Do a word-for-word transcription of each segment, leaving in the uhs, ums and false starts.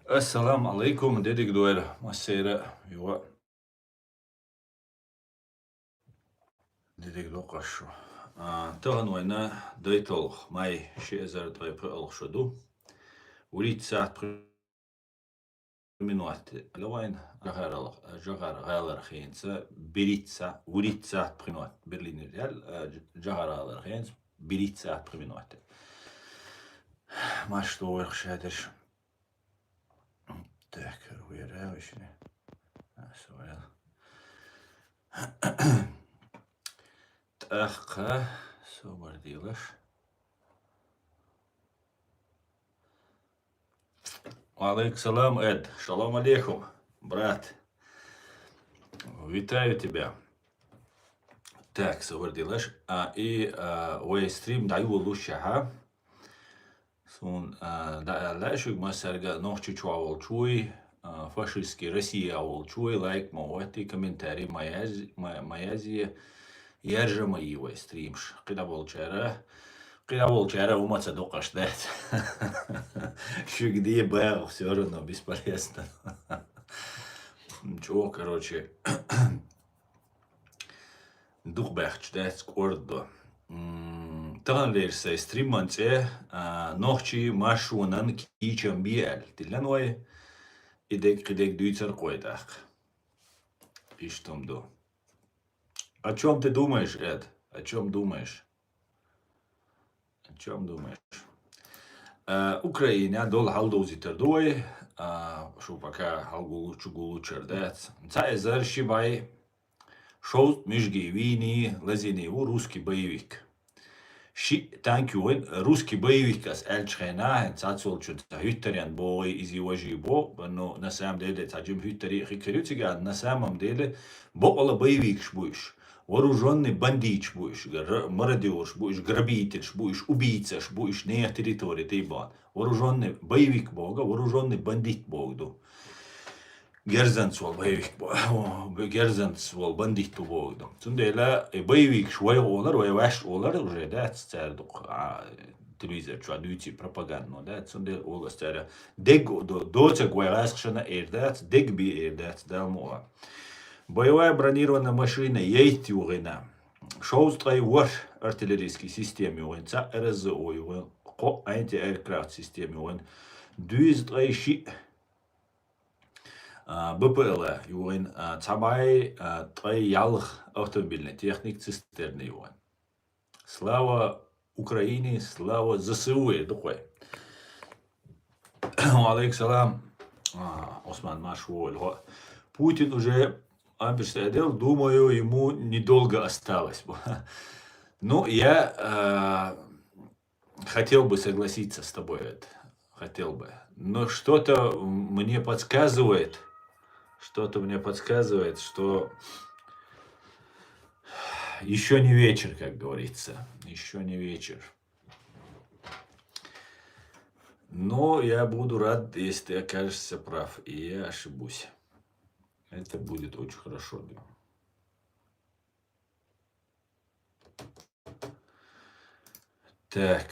Ассаламу Ӏалайкум, де дика дойла массеран а, йоӀ. Де дика дойла шу. А, тахан вайна дайталгӀа май ши эзар ткъе пхи-алгӀа шу ду. Вурийтта сахьат пхи минот. Лавайн жагӀарал-, жагӀар гӀалара хенца, берийтта са-, вурийтта сахьат пхи минот. Берлинера ял, а, жагӀар гӀалара хенца, берийтта сахьат пхи минот. Маш товарх шадеш. Так, руера вишни. А, суэл. ТӀаккха собар делаш. Ва алейкум салам, Эд. Шалом алейкум, брат. Витаю тебя. Так, собар делаш. А, и, а, вай стрим дӀайолалуш яхьа. Сун, а, дӀааьлла шуьга массаьрга, Нохчийчохь волчуй, а, фашистский Россия волчуй, лайк ма отти, комментарий ма яз-, ма, ма язъе, яржа ма йий вай стримаш. КхидӀа болчара, кхидӀа болчара хӀума ца доккхаш дац. Шуьга де багӀа, всё равно бесполезно. ЧӀогӀа, короче, дукха баьхча дац кӀордо. М, таханлера сайн стриман цӀе, а, Нохчий маршонан кийчам бе аьлла. Тиллан вай, и дег, кхидег дуьйцар кхой тӀаккха. Иштта хӀума ду. О чём ты думаешь, Эд? О чём думаешь? О чём думаешь? Э, Украина долу хьалдовзийтар ду вай, а, шу пока хьалгулучу гулучар дац. Цхьа эзар ши бӀе шовзткъа мижгий вийний, лазийний ву русский боевик. Шиъ танк ю вайн, русский боевик ас аьллачу хенахь, цхьацца волчун цхьа хӀуьттаренна богӀий, изий, важий бо, ну, на самом деле, цхьа жима хӀуьттарий а хир ю цигахь, на самом деле, бакъала боевикаш бу уьш. Вооружённый бандиташ бу уьш, гра-, мародёраш бу уьш, грабительш бу уьш, убийцаш бу уьш, нехан территори тӀе бан. Вооружённый боевик боху, вооружённый бандит боху ду. Герзанца волу боевик бо-, герзанца волу бандит бу боху ду. Цундела и боевикаш вай олар, вай ваьш олар уже, да, цара дукха, а, телевизор чохь дуьйций пропаганда, да, цундела олу ас цара дег до-, доцаг вай гӀазкхашна эр дац, дег бе эр дац, Дала мукъ лахь. Боевая бронированная машина яйтта югӀина. Шовзткъе ворхӀ артиллерийский система югӀина, цхьаъ РЗО югӀина, кхоъ антиаэркрафт система югӀина, дуьйзткъе шиъ, а, БПЛА югӀина, а, цхьа бӀе, а, ткъе ялх автомобильная техника, цистерна югӀина. Слава Украине, слава ЗСУ, эр ду кхой. Ва алейкум салам. А, Осман, марша вогӀийла хьо. Путин уже ампер саьдел, думаю, ему недолго осталось. Ну, я, а, хотел бы согласиться с тобой, это, хотел бы. Но что-то мне подсказывает, что-то мне подсказывает, что ещё не вечер, как говорится. Ещё не вечер. Но я буду рад, если ты окажешься прав, и я ошибусь. Это будет очень хорошо, да. Так,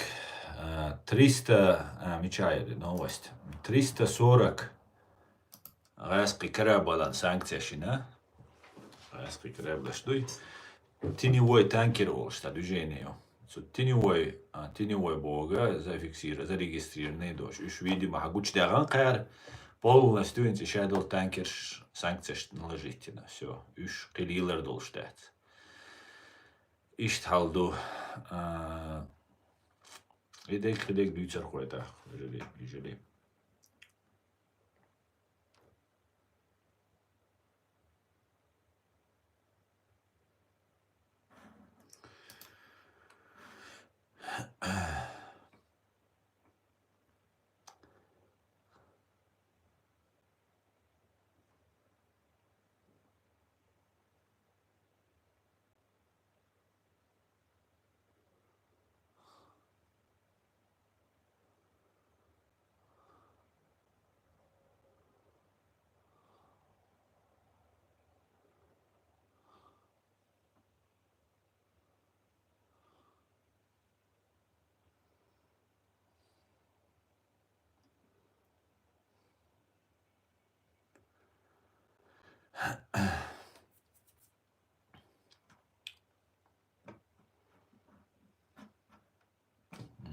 а, триста, а, мичай новость. Триста сорок гӀаскхи кораблан санкцеш йина. ГӀаскхи кораблаш дуй. Теневой танкер олуш цхьа движение ю. Цу теневой, а, теневой бога зафиксир-, зарегистрированный долуш. Уьш, видимо, хьан гучудаьхна кхара, полностью хӀинца ша долу танкерш санкцеш наложить йина. Всё. Уьш кхин лелар долуш дац. Иштта хьал ду. А, и дерг, кхидерг дуьйцур кхой тӀаккха, жили, жили.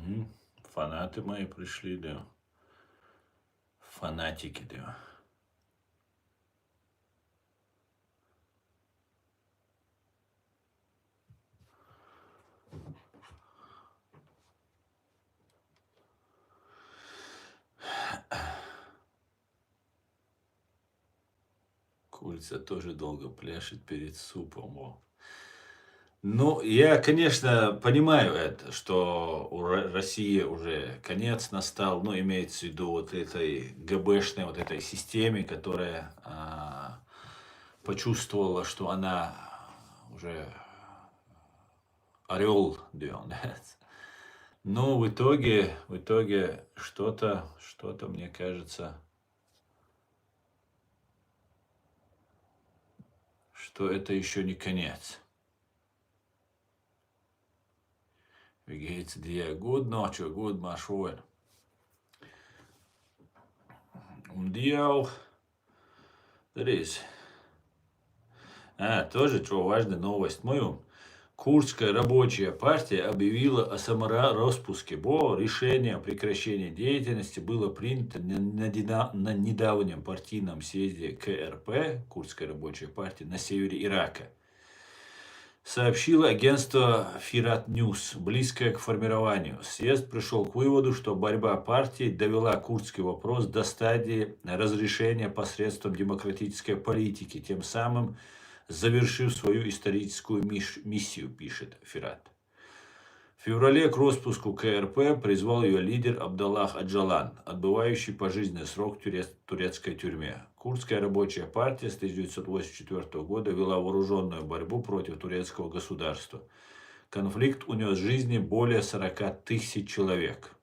М, фанаты мои пришли, да. Фанатики, да. Курица тоже долго пляшет перед супом. Во. Ну, я, конечно, понимаю это, что у Ро-, России уже конец настал, ну, имеется в виду вот этой ГБшной, вот этой системе, которая, а, почувствовала, что она уже орел, да, он. Но в итоге, в итоге что-то, что-то, мне кажется, что это еще не конец. Wie geht's dir? Gut, Nacho, gut, mein Freund. Und dir auch? There is. А, тоже, что важная новость мою. Курдская рабочая партия объявила о самороспуске. Бо решение о прекращении деятельности было принято на, на дина-, на недавнем партийном съезде КРП, Курдская рабочая партия, на севере Ирака, сообщило агентство Фират Ньюс, близкое к формированию. Съезд пришел к выводу, что борьба партии довела курдский вопрос до стадии разрешения посредством демократической политики, тем самым завершив свою историческую миш-, миссию, пишет Фират. В феврале к распуску КРП призвал её лидер Абдаллах Аджалан, отбывающий пожизненный срок в туре-, турецкой тюрьме. Курдская рабочая партия с тысяча девятьсот восемьдесят четвёртого года вела вооружённую борьбу против турецкого государства. Конфликт унёс жизни более сорока тысяч человек.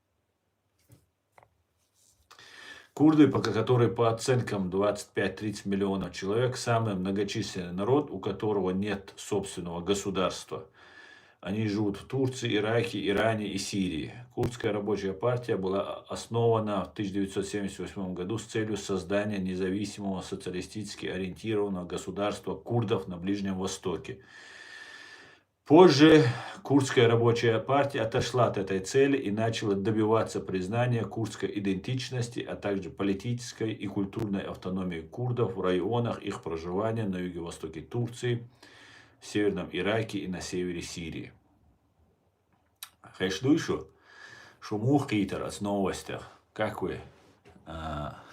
Курды, по, которые, по оценкам, двадцать пять-тридцать миллионов человек, самый многочисленный народ, у которого нет собственного государства. Они живут в Турции, Ираке, Иране и Сирии. Курдская рабочая партия была основана в тысяча девятьсот семьдесят восьмом году с целью создания независимого, социалистически ориентированного государства курдов на Ближнем Востоке. Позже Курдская рабочая партия отошла от этой цели и начала добиваться признания курдской идентичности, а также политической и культурной автономии курдов в районах их проживания на юго-востоке Турции, в северном Ираке и на севере Сирии. Хеш дуй шу? Шу мух китар ас новостях. Как вы? А,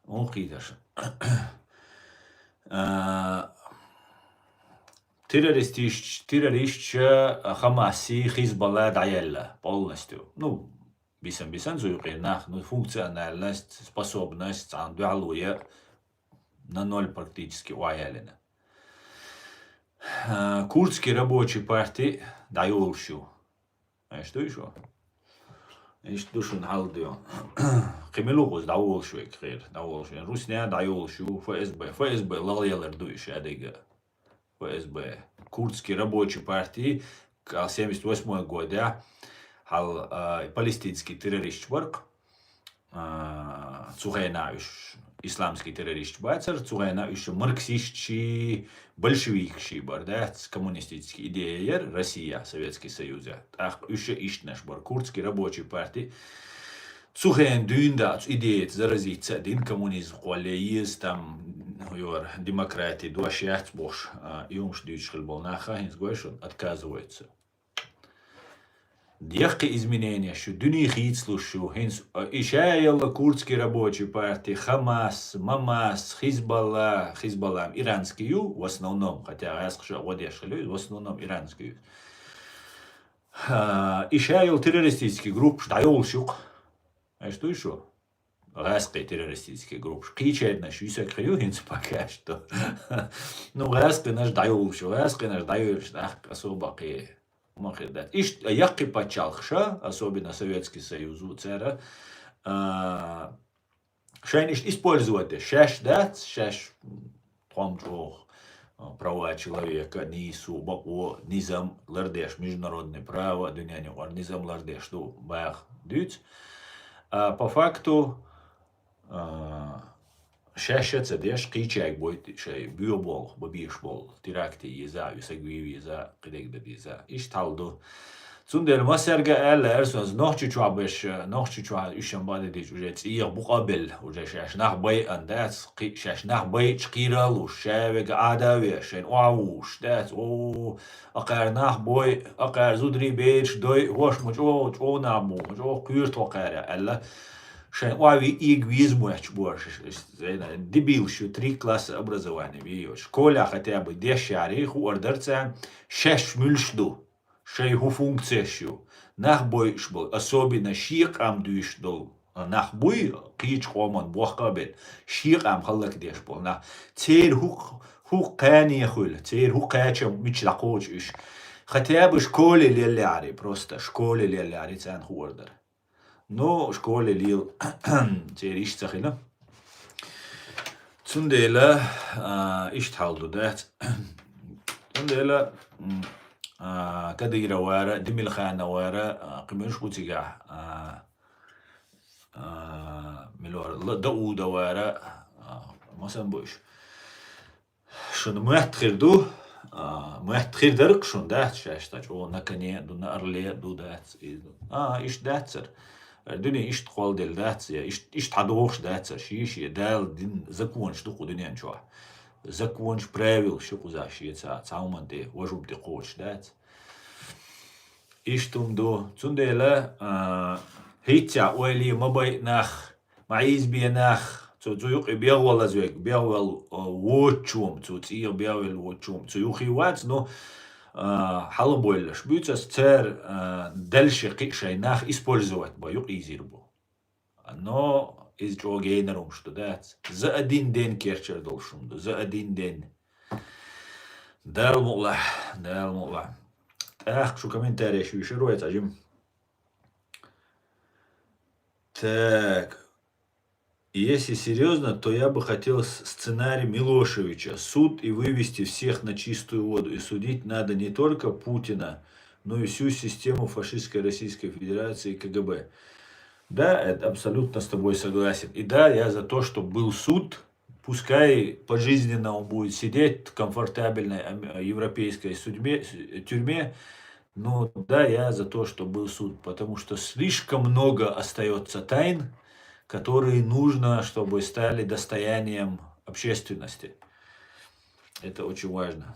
мух китар шу? А, террористиш-, террористча Хамаси, Хизбалла дӀаелла полностью. Ну, бисан-бисан зуйкъе нах, ну, функциональность, способность, цан дуьхьал вуя на ноль практически ваялина. А, Курдский рабочий партия дӀайолуш ю. Ишта ду шу? Ишта ду шун хьал ду. Кхимилугъуз дӀаволуш век хир, дӀаволуш век. Русня дӀайолуш ю, ФСБ. ФСБ лал ялар ду иш адига. ФСБ. Курдский рабочий партия, к-, семьдесят восьмой года, хьал, а, палестинский террорист барк. А, цу хенахь уьш исламский террористаш бацара, цу хенахь уьш марксистчий, большевикчий бара, да, коммунистический идея яра Россия, Советский Союз. ТӀаккха уьш ишттанаш бара, Курдский рабочий партия. Цу хенахь дуьйна да, цу идеяца заразиться а дина, коммунизм кхолле еза, там, юр, демократия дош яц бохуш, а, и хӀумаш дуьйцуш хила болу нах, хӀинца гой шуна, отказывается. Дехкхи измененеш ю, дуьне хийцалуш ю, хӀинца, а, и ша ялла Курдский рабочий партия, Хамас, Мамас, Хизбалла, Хизбалла иранский ю, в основном, хотя гӀаьскхаша а гӀо деш хила ю, в основном иранский ю. А, и ша йолу террористический группаш дӀайолуш ю-кх. Аш дуй шу? ГӀаьскхи террористический группаш. Кхечарнаш юьсаг хир ю хӀинца пока что. Ну, гӀаьскхинаш дӀайолуш ю, гӀаьскхинаш дӀайолуш, нах особо кхе ма хир дац. Иштта яккхий пачхьалкхаша, особенно Советский Союз ву цара, а, шайна иштта использовать деш, шаьш дац, шаьш тхом чӀогӀа, а, права человека, нийсо, бакъо, низам лардеш, международное право, дуьненан юкъара низам лардеш ду, баха дуьйцу. А по факту, а, шаьш а ца деш, кхечаьрга бойту шайн боьха болх бан безаш болу теракте еза а, саг вийна веза а, кхидерг дан деза а. Иштта хьал ду. Цундела массаьрга а аьлла, аьрсонца, Нохчийчохь беш, Нохчийчохь уьш шен бан дедийча уже цӀийх бу къобелла, уже шаьш нах байъан дац, кхи-, шаьш нах байъачу кхийра а луш, ша вега Ӏада а веш, шайна охьа вуш дац, о, акхара нах бой, акхара зударий бераш дой, хӀош ма чӀогӀа, чӀогӀа нах бу, ма чӀогӀа кхоьру тхо кхара, аьлла, шайн охьавий ига веза моьттуш бу уьш, дебилаш ю, три класса образование бен йоцуш. Школехь хотя бы дешшехь хуур дара царна, шаьш муьлш ду, шайн хӀун функцеш ю, нах бойуш болу, особенно шен къам дуьйцуш долу нах буй, кхечу къоман бохка а бен, шен къам хӀаллакдеш болу нах. Церан хӀу-, хӀу кхане хуьлу, церан хӀу кхачам мича дӀакхочу уьш. Хотя бы школе леллехьарий, просто школе леллехьарий царна хуур дара. Ну, школе лела церан иштта ца хила. Цундела, а, иштта хьал ду дац. Цундела, м, а, Кадыров вара, Демирханов вара, а, кхин муьлш бу цигахь, а, а, мила вара, Дауда вара, а, масанна бу уьш. Шуна моьтту хир ду, а, моьтту хир дара-кх шуна, дац, шаьш цхьа чӀогӀа на коне а ду, на орле а ду, дац, иза ду. А, иштта дацара. Дуьне иштта кхолладелла дац, я иштта, иштта хьадогӀуш дацара, шен-шен Дала дина законаш ду кху дуьнен чохь. Законаш, правилаш ю кхузахь шен цхьа, цхьа хӀуманна тӀе, важа хӀума тӀе кхочуш дац. Иштта хӀума ду. Цундела, а, хӀинццехь ойла ма бай нах, ма Ӏийзабе нах, цу, цу юкъе бегӀ валаза вег, бегӀ вал, а, воцучо-м, цу цӀийгӀа бегӀ вал воцучо-м, цу юххе вац, ну, а, хьалабойлаш буьйцу ас, цара, а, дальше кхин а шайн нах использовать бан юкъа ийзийр бу. Но иза чӀогӀа генарумаш ду дац. За один день керчар долуш хӀума ду. За один день. Дала мукъалахь, Дала мукъалахь. ТӀаккха шу комментарий шу йишар вай цхьа жима. Так. Если серьёзно, то я бы хотел с-, сценарий Милошевича. Суд и вывести всех на чистую воду. И судить надо не только Путина, но и всю систему фашистской Российской Федерации и КГБ. Да, это абсолютно с тобой согласен. И да, я за то, чтобы был суд, пускай пожизненно он будет сидеть в комфортабельной ам-, европейской судьбе, с-, тюрьме, но да, я за то, чтобы был суд, потому что слишком много остаётся тайн, которые нужно, чтобы стали достоянием общественности. Это очень важно.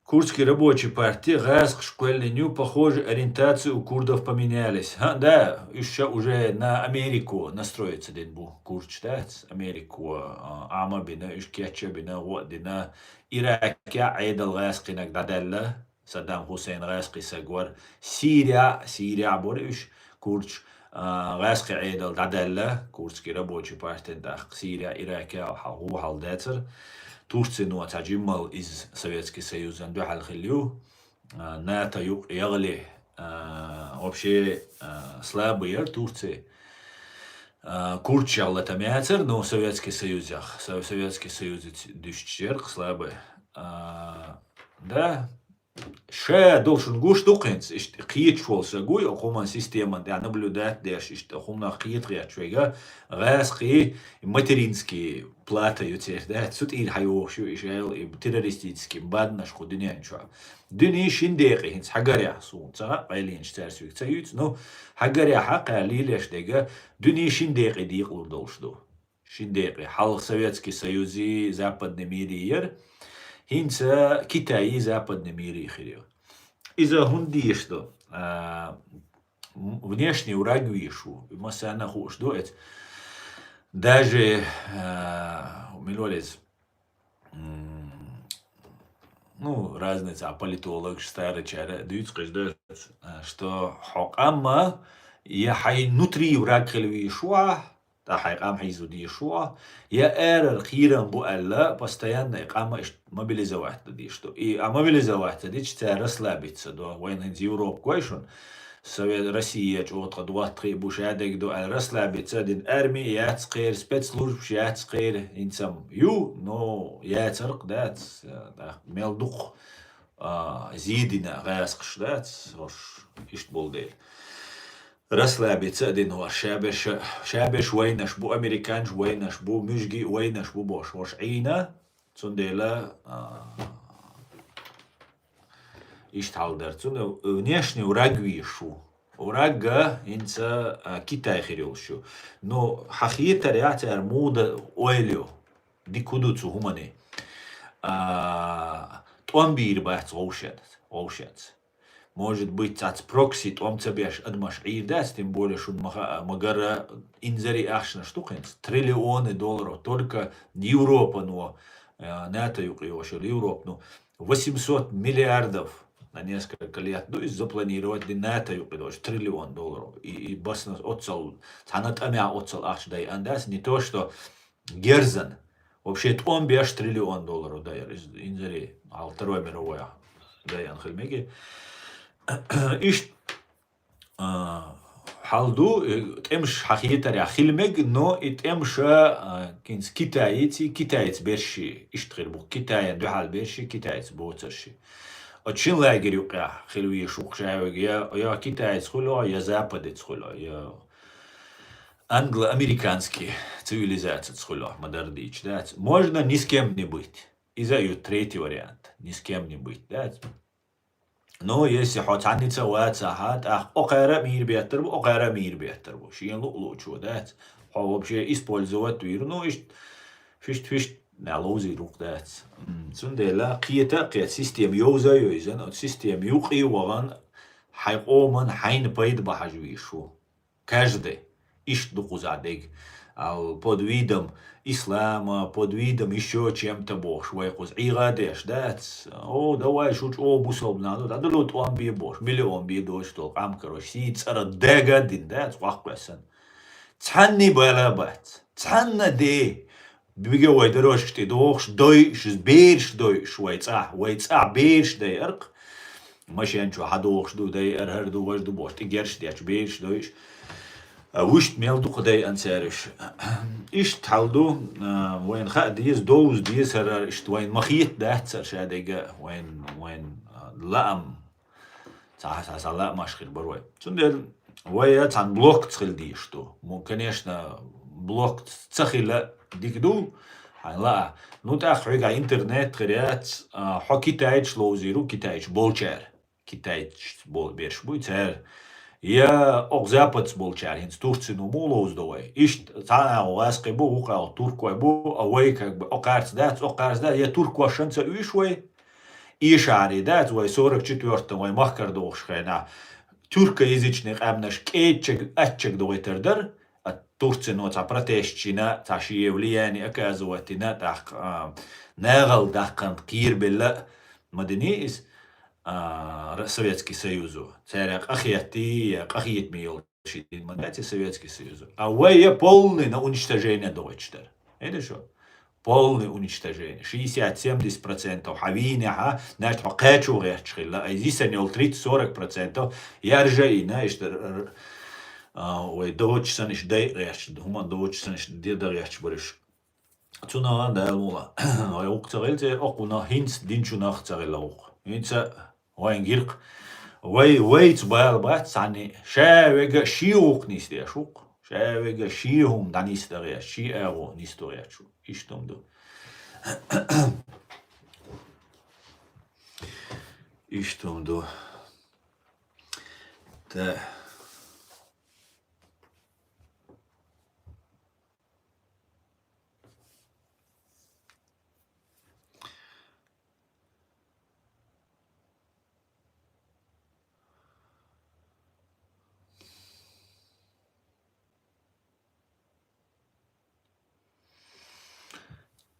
Курдский рабочий партия, гӀазкхаш кхоьллина ю, похоже, ориентации у курдов поменялись. ХӀа, да, уьш ша уже на Америку настроиться дина бу, курдаш дац, Америку, а, Ӏама бина, уьш кечъян бина, гӀо а дина, Иракехь Ӏедал гӀазкхинаг дӀадаьлла, Саддам Хусейн гӀазкхи саг вара, Сирия, Сирия бора уьш, курдаш, а, гӀазкхи Ӏедал дӀадаьлла, курдский рабочий партия тӀаккха Сирия, Иракехь хьал-, хӀу хьал дацара. Турцино цхьа жиммал иза Советский Союзан дуьхьал хилла ю. А, НАТО юкъ ягӀли, а, вообще, а, слабый яра Турция. А, курдаш ягӀла там яцара, но Советский Союзех, Со-, Советский Союзаца дуьстича яра-кх слабый. А, да, ша долу шуна гуш ду хӀинца, иштта кхеташ волу саг вуй, окху хӀуман системан тӀехь наблюдать деш, иштта окху хӀуманах кхета гӀерташ вайга, гӀазкхий материнский плата ю церан, да, цу тӀера хьайогӀуш ю, и шайла и террористический баднаш кху дуьнен чохь. Дуьне шин декъе хӀинца хьагарехь, суна ца хаьа, къайленаш цаьрца вига ца юьйцу, ну, хьагарехь а кхара лелеш дерг, дуьне шин декъе декъалур долуш ду. Шин декъе. Хьалха Советский Союзий, западный мирий яра. ХӀинца Китайи западный мирий хир ю. Иза хӀунда дезаш ду? А, м-, внешний враг везаш ву. Массарна а хууш ду эца. Даже, а, мила вара иза, м, ну, разница, а, политологаш, старичара дуьйцу кхидӀа, а, что хьо къамма я хьайн внутри враг хила везаш ву, ткъа хьайн къам хьийзо дезаш ву, я эрара кхерам бу аьлла, постоянно и къам иштта мобилизовать дан дезаш ду. И а мобилизовать ца дича, цара расслабиться до. Вайна хӀинца Европа гой шуна, Совет Россия чӀогӀа тхан доттагӀий бу, шадерг ду аьлла, расслабиться дина, арми яц кхера, спецслужбаш яц кхера, хӀинца ю, но яцарх дац, а, мел дукха, а, зийдина гӀазкхаш дац, хӀорш иштта болу дела. расслабиться а дина хӀорш, шаберш, шаберш вайнаш бу, американаш вайнаш бу, муьжги вайнаш бу бохуш, хӀорш Ӏийна, цундела, а, иштта хьал дар. Цундела внешний враг везаш ву. Враг хӀинца, а, Китай хир йолуш ю. Ну, хьан хетарехь цара муха ойла йо? Дика хӀун ду цу хӀумане? А, тӀом бийр бац вовшенца, вовшенца. Может быть, цац прокси тӀом ца беш адамаш Ӏийр дац, тем более шуна ма хаьа, магара инзаре ахчанаш ду хӀинца. Триллионы долларов только Европано, э, НАТО юкъе йолуш йолу Европано восемьсот миллиардов на несколько лет ду иза запланировать дина НАТО юкъе долуш триллион долларов. И, и басна оццал, цхьана тӀамехь оццал ахча дайан дац, не то что герзан. Вообще тӀом беш триллион долларов дайар иза инзаре, хьал Второй мировой дайан хила мега. Иштта, а, хьал ду, э, тӀемаш хьан хетарехь хила мега, но и тӀемаш, а, хӀинца китайций, китайца берший, иштта хир бу, Китайна дуьхьал берший, китайца боцарший. Оцу шина лагерь юкъехь хила везаш ву-кх шаверг, я, я китайца хуьлу, я западец хуьлу, я англо-американский цивилизацица хуьлу, ма-дарра дийцича, дац. Можно ни с кем не быть. Иза а ю третий вариант. Ни с кем не быть, дац. Ну, если хьо цхьанница а вацахь, тӀаккха окхара а мийра беттар бу, окхара а мийра беттар бу. Шен луъ-луъчо, дац. Хьо вообще использовать вийр, ну, иштта, фишт-фишт, нах ловзийр ву-кх, дац. М, цундела кхета а кхета, система йовза а йовзан, оцу система юкъе а вахана, хьайн къоман хьайна пайда бан хьажа везаш ву. Каждый. Иштта ду кхузахь дерг. Ал под видом ислама, под видом ещё чем-то бохуш, вай кхуза ӀийгӀа деш дац. О, давай шу чӀогӀа бусалба нах ду, дӀадало тӀом бе бохуш, миллион бе доцуш долу къам, короче, сий цӀара дега а дина дац, къохкхоьссина. Цхьанний бала бац. Цхьанна де. Бига вай дорожка тӀе дохуш, дойуш, бераш дойуш вай цӀахь, вай цӀахь бераш дайарх. Машен чу хьадохуш ду, дайар хӀара ду, важа ду бохуш, тӀе герш детташ бераш дойуш. А, вуьшта мел дукха дайан цаьраш. Иштта хьал ду, а, вайна хаа деза, довза деза хӀара, иштта вайна ма хета дац хӀара шадерг а, вайн, вайн, а, лаам. Цхьа, цхьа, цхьа лаамаш хир бара вай. Цундела вай а цхьана блокца хила дезаш ду. Мо, конечно, блокца ца хила дика ду, хьайна лаа. Ну, тӀаккха хьоьгахь интернет хир яц, а, хьо китайцаш ловзийр ву, китайцаш болчара. Китайцаш бол-, берш буй цара. Я окху западца болчара, хӀинца Турцино муха ловзадо вай? Иштта цхьа агӀо гӀазкхий бу, вукху агӀо туркой бу, а вай как бы окхарца дац, окхарца дац, я туркошна ца уьйш вай? Эшари дац вай сорок четвёртом вай махкара дохуш хенахь, тюркоязычный къаьмнаш кӀедачиг, аччиг дохуьйтур дара, а Турцино цхьа протест йина, цхьа шен влияние оказывать йина, тӀаккха, а, нахала даккханна кхерабелла а ма дини иза, а, Ра-, Советский Союзо. Цара къахетти, я къахетаме йолу ши дин ма дац и Советский Союз. А вай я полный на уничтожение дохуьйтуш дара. Хьеда шу? Полный уничтожение. Шестьдесят-семьдесят процентов хьан вийнехьа, значит, хьо кхачо гӀерташ хилла. А иза йисана йолу тридцать-сорок процентов яржа а йина, иштта р-, р-, а, вай доцуш санна иштта дай а гӀерташ, хӀуманна доцуш санна иштта де дан гӀерташ бара уьш. Цунах Дала муха вай гӀуллакх ца хилла церан, окхунах хӀинца динчунах ца хилла гӀуллакх. ХӀинца вайн гиркх. Вай, вайца бала бац цхьанне, ша вега шен гӀуллакх нисдеш ву-кх. Ша вега шен хӀума дӀанисдан гӀерташ, шен агӀо нисдан гӀерташ ву. Иштта хӀума ду. Иштта хӀума ду. Та.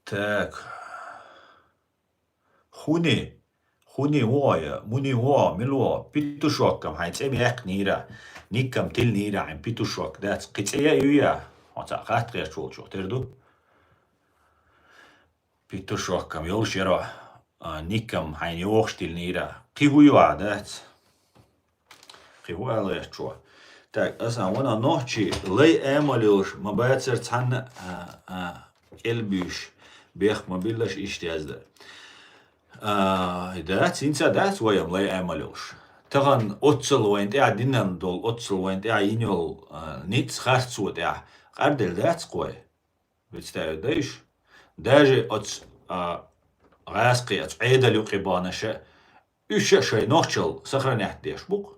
Так. Хуни, хуни вогӀа, муни вогӀа, мила вогӀа, петушоккам хьайн цӀе баьккхинийра, никкам тилинийра хьайн петушок дац, кхин цӀе а ю я? Хьо цхьаъ хатта гӀерташ волчух тера ду? Петушоккам йолуш яро, а, никкам хьайна йохуш тилинийра. Кхин хӀун ю ахь дац? Кхин хӀун ала гӀерташ ву? Так, аса вана нохчий лай амал йолуш ма бацара цхьанна, а, а, кӀел буьйш, бехк ма биллаш иштта язда. А, дац, хӀинца дац вайам лай амал йолуш. тахана оццал вайн тӀехь динан долу, оццал вайн тӀехь йина йолу, а, ницкъ харцо тӀехь къарделла дац кхой? Представить дайш? Даже оцу, а, гӀаскхи оцу Ӏедал юкъе баханаша, уьш а шайн нохчалла сохранять деш бу-кх.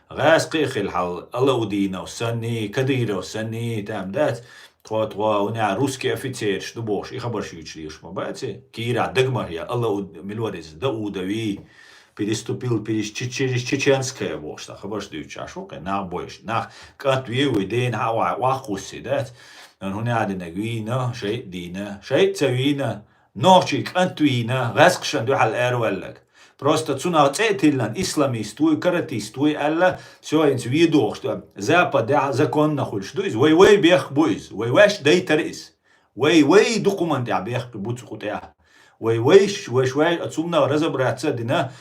ГӀаскхи а хилла хьал, Алаудинов санний, Кадыров санний, там дац, тхо, тхо, уьнехь русский офицераш ду бохуш, и хабарш юьйцуш лелаш ма баци. Кийрахь дагмар я, Алауд-, мила вара иза, Даудовий, переступил перес-, че-, через чеченское бохуш, сан хабарш дуьйцуш Ӏаш ву-кх, нах бойуш, нах кӀант ве вуй, дена хьан вай, ваккхусси дац. Ан хӀун яа динарг вийна, шайъ дийна, шайъ ца вийна, нохчий кӀант вийна, гӀаскхашан дуьхьал араваьлларг. Просто цунах цӀе а тиллан, исламист вуй, каратист вуй аьлла, всё, хӀинца вен дохуш ду. Западехь законна хуьлуш ду иза. Вай, вай бехк бу иза. Вай ваьш дайтара иза. Вай, вай дукха хӀуманна тӀехь бехк бу цу кху тӀехь. Вай, вайш, вайш, вай, а цунна разобраться а дина,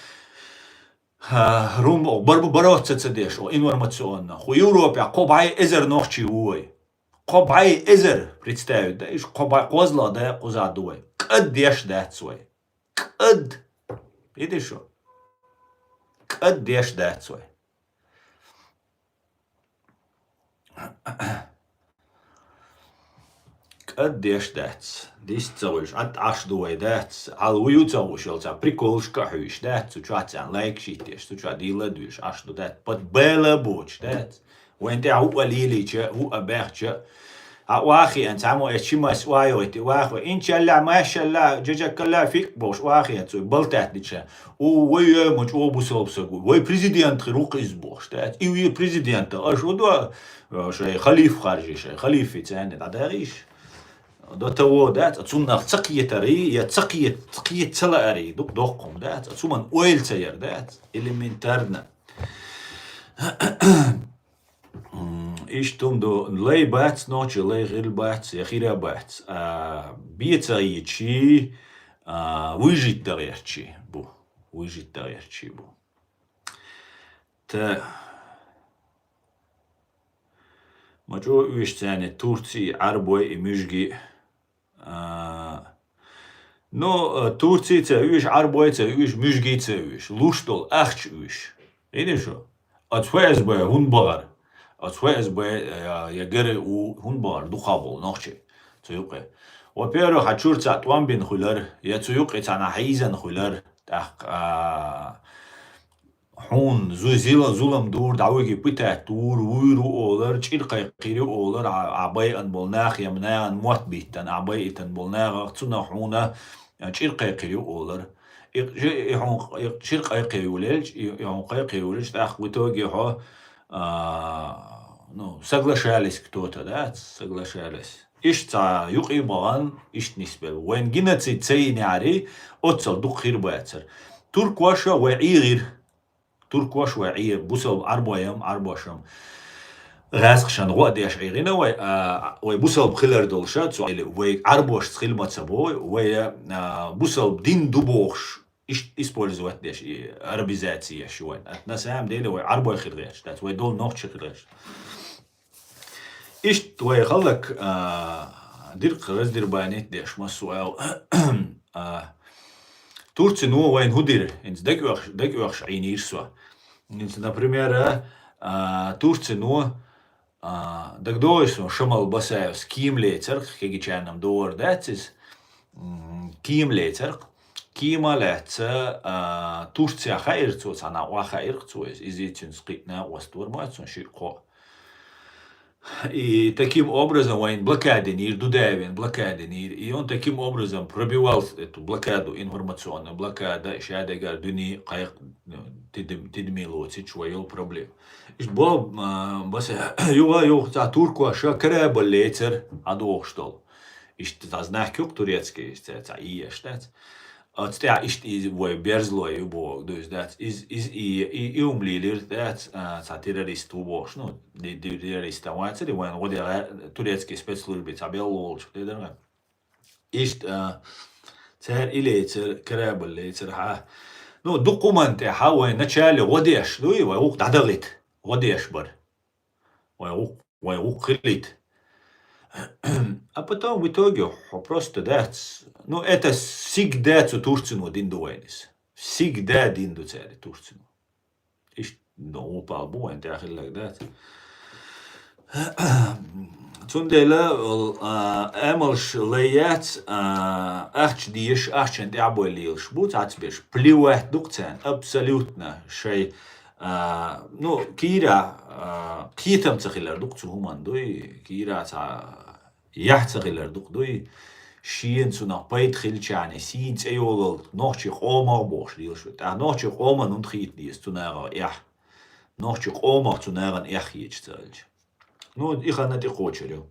а, рум, о, бар-, бороться ца деш, о, информационно. Ху Европехь кхо бӀе эзар нохчий ву вай. Кхо бӀе эзар, представить дайш, кхо бӀе кхозлагӀа дай кхузахь ду вай. КӀад деш дац вай. КӀад. Видишь, шу? КӀад деш дац вай. КӀад деш дац. Дис ца гӀуьш, Ӏад Ӏаш ду вай дац. Хьал ву ю ца гӀуш йолу ца приколшка а хьуьйш дац. Цу чохь царна лайк шийтеш, цу чохь дийла а дуьйш, Ӏаш ду дац. Пад бела а боцуш дац. Вайн тӀехь хӀуъа лелийча, хӀуъа баьхча, а вахиан цхьаммо эс чимас вайойти вахва. Инчалла, машалла, джаджакалла, фикъ бохуш вахиан цуй балтаьтта дича. У, вай, э, ма чӀогӀа бусалба саг ву. Вай президент хир ву-кх иза бохуш дац. И вай президент, аша у до, э, шай халиф харжи, шай халифи царна дӀадагӀийш. До того дац, а цуннах ца кхетарий, я ца кхет-, ца кхета ца лаарий, ду-, доккхум дац, а цуман ойла ца яр дац. Элементарно. М, иштта хӀума ду, лай бац, нохчи лай хир бац, я хира бац. А, бен ца йичи, а, выжить дан гӀертачи бу. Выжить дан гӀертачи бу. Та, ма чӀогӀа уьш царна Турци, Ӏарбой и муьжги. А, ну, а, Турци ца уьш, Ӏарбой ца уьш, муьжги ца уьш, луш долу ахча уьш. Видишь шу? Оцу Ф С Б хӀун бахара? Оцу Ф С Б, я, я ГРУ хӀун бахара дукха болу нохчий цу юкъе? Во-первых, хьан чуьра цхьаъ тӀом бина хуьлар, я цу юкъе цхьана хьийзана хуьлар, тӀаккха, а, хьуна зу-, зила-, зулам дуур, дӀавиги пытать дуур, вуьйр ву олар, чӀир кхайкхийр ю олар, а, а байъан болу нах, я нахана мотт биттан, а байъитан болу нахах, цунах хьуна, а, чӀир кхайкхийр ю олар. И, и хьуна, и чӀир кхайкхийр ю лелча, и, и хьуна кхайкхийр ю лелча, тӀаккха в итоге хьо, а, ну, соглашались кто-то, да, соглашались. Иштта цхьа юкъе бахана, иштта нисбелла. Вайн геноцид ца йинехьарий, оццал дукха хир бацара. Туркоша вай ӀийгӀира. Туркош вай Ӏе-, бусалба Ӏарбоям, Ӏарбошам. ГӀаскхашан гӀо а деш ӀийгӀина вай, а, вай бусалба хилар долуша, цу Ӏели вай Ӏарбошца хила ма ца бо, вай, а, бусалба дин ду бохуш, иш-, использовать деш, и арабизация еш вайн. А на самом деле вай Ӏарбой хир гӀерташ дац, вай долу нохчий хир гӀерташ. Иштта вай халлак, а, диркх раздербанить деш массо а, а, Турцино вайн хӀу дира, хӀинца дагоьхуш, дагоьхуш Ӏийнийра со. ХӀинца, например, а, Турцино, а, дагадогӀий со Шамал Басаевс кийма лецарх, кегичарнам догӀар дац иза, м, кийма лецарх, кийма лаьцна, а, Турция хаийра цо, цхьана охьа хаийра цо иза, иза цуьнца кхиъна а, ост вар ма цунна шиъ кхоъ. И таким образом вайн блокадинийра, Дудаевин блокадинийра. И он таким образом пробивал эту блокаду, информационную блокаду, и ша дегар дуьне кхайкх-, ну, тидам-, тидаме лоцича вай йолу проблема. Иш бо, а, бас, юха, юха, цхьа туркоша корабль лецар, а дохуш долу. Иштта цхьа знак юкъ турецкий, иштта цхьа иеш дац. Оцу тӀехь иштта иза вай берзлой ю боху дуьйцу дац. Из, из и, и, и хӀума лелира дац, а, цхьа террорист ву бохуш, ну, ди-, ди-, террорист а вацари, вайн гӀо дегӀа турецкий спецслужби цхьа белла волчу тӀе дара. Иштта, а, цара и лецар, корабль лецар, хьа. Ну, дукха хӀуманна тӀе, хьа, вайн начале гӀо деш дуй, вай гӀукъ дӀадахийта, гӀо деш бара. Вай гӀу-, вай гӀу хилийта. А потом в итоге хьо просто дац. Ну, это всегда цу Турцино дин ду вайна иза. Всегда дин ду цаьрга Турцино. Иштта, ну, упал бу вайн тӀехиллаг дац. Цундела, а, амалш лай яц, а, ахча деш, ахчан тӀехбой лелаш бу, цацбеш. Плевать ду-кх царна, абсолютно, шай, а, ну, кира, а, кхетам ца хилар ду-кх цу хӀуман дуй, кира ца яхь ца хилар ду-кх дуй, шена цунах пайда хилчарна, сийна цӀе йолалт, нохчий къомах бохуш лелаш ву. ТӀаккха нохчий къоман хӀунда хийта деза цу нахах эхь? Нохчий къомах цу нахана эхь хеташ ца хилча. Ну, и ханна тӀекхочур ю.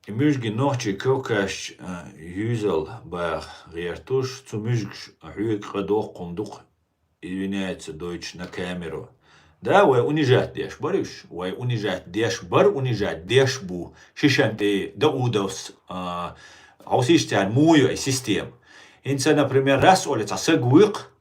И муьжги нохчий кавказч, а, юьзал баха гӀертуш, цу муьжгаш хьоьга къа доккхун дукха, извиняется, дойч на камеру. Да, вай унижать деш бар уьш, вай унижать деш бар, унижать деш бу, шишан тӀе Даудовс, а, хьовсийш царна муй ю и система. ХӀинца, например, раз оле цхьа саг вуйкх,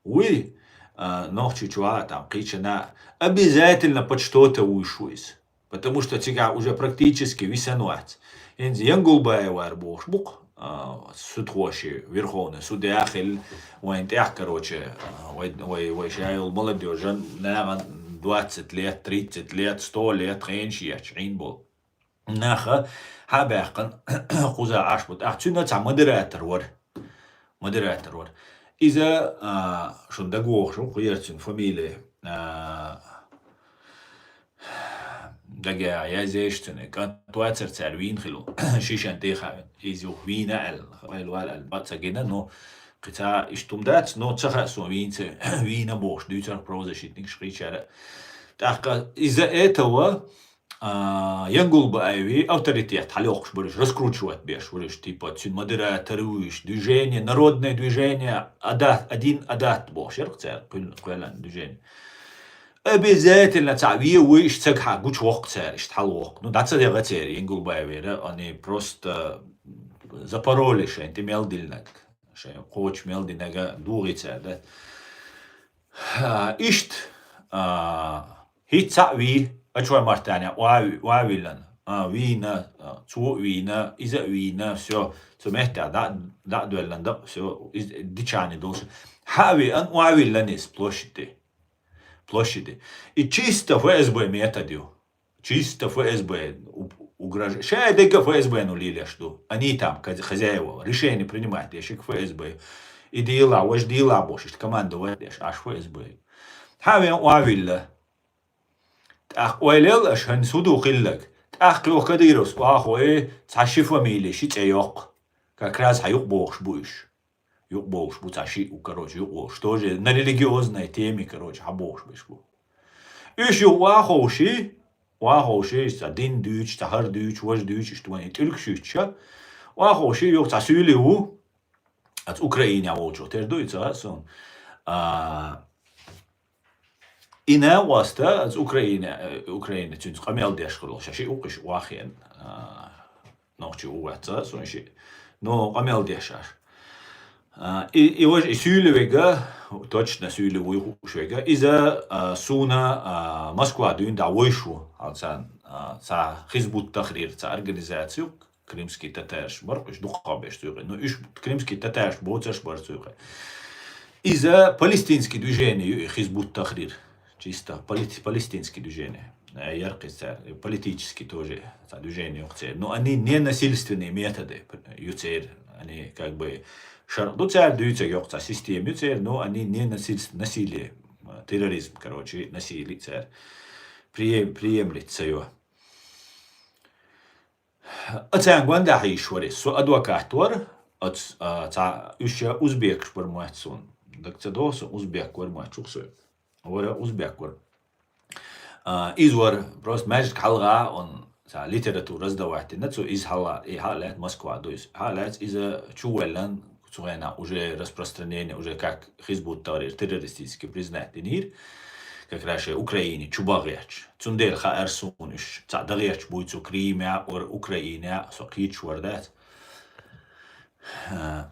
вуй, а, нохчий чу ваха там кхийчана, обязательно под что-то вуйш ву иза. Потому что цигахь уже практически висан вац. ХӀинца Янгулбаевар бохуш бу-кх, а, судхоши, верховный судья хилла вайн тӀехь, короче, а, вай, вай, вай ша йолу молодёжан нахана двадцать лет, тридцать лет, сто лет хенаш ечу Ӏийна болу. Наха хьа а баьккхина, кхуза Ӏаш бу. ТӀаккха цуьнан цхьа модератор вара. Модератор вара. Иза, а, шун дагавогӀуш ву, кху яра цуьнан фамилия, а, дага язъеш цуьнан, кӀант вацара цара вийна хилла. Шишан тӀе хаьа, иза юха вийна аьлла, ойла вала аьлла, бац ца гина, но кхин цхьа иштта хӀума дац, но ца хаьа суна вийна ца, вийна бохуш дуьйцура правозащитникаш кхечара. ТӀаккха иза этого, а, Янгулбаеви авторитет хьалайоккхуш бараш, раскручивать беш бараш, типа, цуьнан модератор вуьйш, движение, народное движение, адат, один адат бохуш яра-кх цара, кхуьллан, кхуьллан движение. Обязательно цхьаъ ве вуй, иштта саг хьа гучувоккху цара, иштта хьалавоккху. Ну, дӀа ца дегӀа церан, Янгулбаевера, они просто запороли шайн тӀе мел диллинарг, шайн кхочуш мел динарг догӀий цара, да. А, иштта, а, хӀинца цхьаъ вий, Ачой Мартаня, ва-, вавиллан, а, вийна, а, цо а вийна, иза а вийна, всё, цу меттехь дӀа, дӀа а доьллан дакъа, всё, иза дичани долуш. Хьа а веана, вавиллан иза площади. Площади. И чисто ФСБ метод ю. Чисто ФСБ у-, угрожа-, ша дерг а ФСБ-ну лелеш ду. Они там каз-, хозяева. Решение принимать деш ФСБ. И дела, важа дела бохуш, иштта командовать деш, аш ФСБ. Хьа вен охьавилла. ТӀаккха ойла ел аша, хӀинца хӀун ду хилларг? ТӀаккха йоху Кадыровс охьахой, цхьа ши фамилия, ши цӀе йоккху. Как раз хьан юкъа бохуш бу уьш. Юкъа бохуш бу цхьа шиъ, короче, юкъа бохуш. Тоже на религиозной теме, короче, хьан бохуш беш бу. Уьш юха охьаховший, охьаховший, цхьа дин дуьйцуш, цхьа хӀара дуьйцуш, важа дуьйцуш, иштта вайн и тӀулг шуьйцуша. Охьаховший, юха цхьа суьйле ву. Аца Украине волчух тера ду и ца хаьа суна. А, и накъоста аца Украине, э, Украине цуьнца къамел деш хуьлу. Ша шиъ ву кхиш охьахиъна. А, нохчи ву вац ца хаьа суна шиъ. Но къамел деш аша. А, и, и важа, и суьйле вега, точно суьйле вуй хууш вега. Иза, а, суна, а, Москва дуьйна дӀа войш ву. Хьал царна, а, цхьа Хизбут Тахрир, цхьа организаци ю. Крымский татарш бара, уьш дукхахберш цуьйкъе. Ну, уьш крымский татарш боцарш бара цуьйкъе. Иза палестинский движение ю и Хизбут Тахрир. Чисто пале-, палестинский движение. Э, яркъи цара, политический тоже цхьа движение ю церан. Но они не насильственные методы ю церан. Они как бы шарӀ ду цара дуьйцург, йоккха цхьа система ю церан, но они не насильств-, насилие, э, терроризм, короче, насилие цара прием-, приемлить ца йо. Ацаьнгон дахьийш вара иза. Со адвокат вара, ац-, а, цхьа, уьш узбекаш бара моьтту суна. Дага ца догӀу суна, узбек вара моьтту чух со. Вара узбек вара. А, иза вара, просто маьждиг хьалха, он, цхьа литература раздавать дина, цо иза хьала, и хьа а лаьцна Москва ду иза. Хьа а лаьцна иза чу воьллан, цу хенахь уже распространение, уже как Хизбут Тахрир террористически признать динийра, как раз шайн Украине чу бан гӀерташ. Цундела хаьара суна уьш, цхьаъ дан гӀерташ буй цу Крыме а, Украине а, со кхийчуш вара дац. А,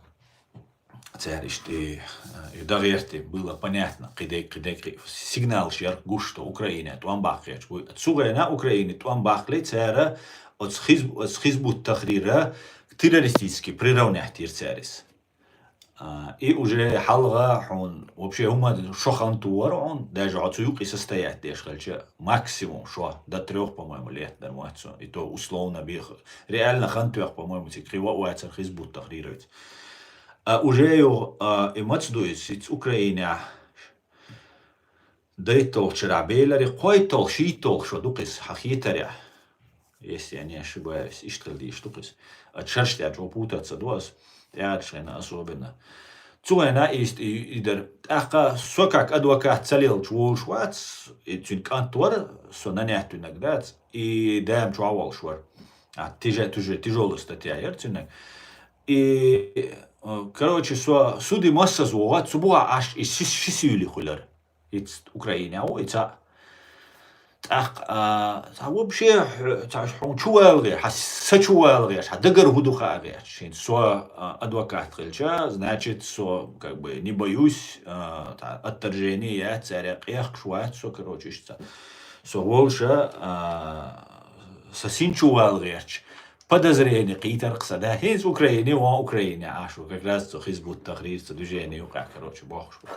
цара иштта, а, и дан гӀерта, было понятно, кхидерг, кхидерг, кхи-, сигналаш яра гуш, что Украине тӀом баккха гӀерташ буй. Цу хенахь Украине тӀом баккхале цара оцу хизб-, оцу Хизбут Тахрира террористически приравнять йира цара иза. А, и уже хьалха хьуна вообще хӀума шо хан тувар хьуна, даже хьо цу юкъе состоять деш хилча, максимум шо, до трёх, по-моему, лет дар вац со, и то условно бех. Реально хан тоьх, по-моему, цига кхин ваъ вацар хизбут тахрировать. А уже юха, а, и маца ду иза, ица Украинехь дайтталгӀачу шарахь, беларе кхойтталгӀа, шийтталгӀа шо ду-кх иза, хьан хетарехь. Если я не ошибаюсь, иштта хила дийш ду-кх иза. А шераш тӀехь чӀогӀа путаться ду ас, тӀаьхьарчу хенахь особенно. Цу хенахь иштта и, и дара. ТӀаккха со как адвокат ца лелча волуш вац, и цуьнан кӀант вара, со нанеттуьнаг дац, и дама чохь волуш вара. А, тиже-, туже-, тяжёлая статья яра цуьнан. И, э, короче, со суде массаза вогӀа, цу бухахь Ӏаш и ши, ши сийле хуьлура. Ица Украинехь ву, ица. ТӀаккха, а, цхьа вообще, хьо-, цхьа хьуна чу вала гӀерташ, хьан са чу вала гӀерташ, хьан дагара хӀун ду хаа гӀерташ. ХӀинца со, а, адвокат хилча, значит, со, как бы, не боюсь, а, цхьа отторжение яц, цаьрга къехкаш вац со, короче, иштта. Со волуша, а, сан син чу вала гӀерташ. Подозрение кхийтар-кх сан, да? ХӀинца Украине вон, Украине Ӏаш ву. Как раз цу Хизбут Тахрир цу движение юкъахь, короче, бохуш ву.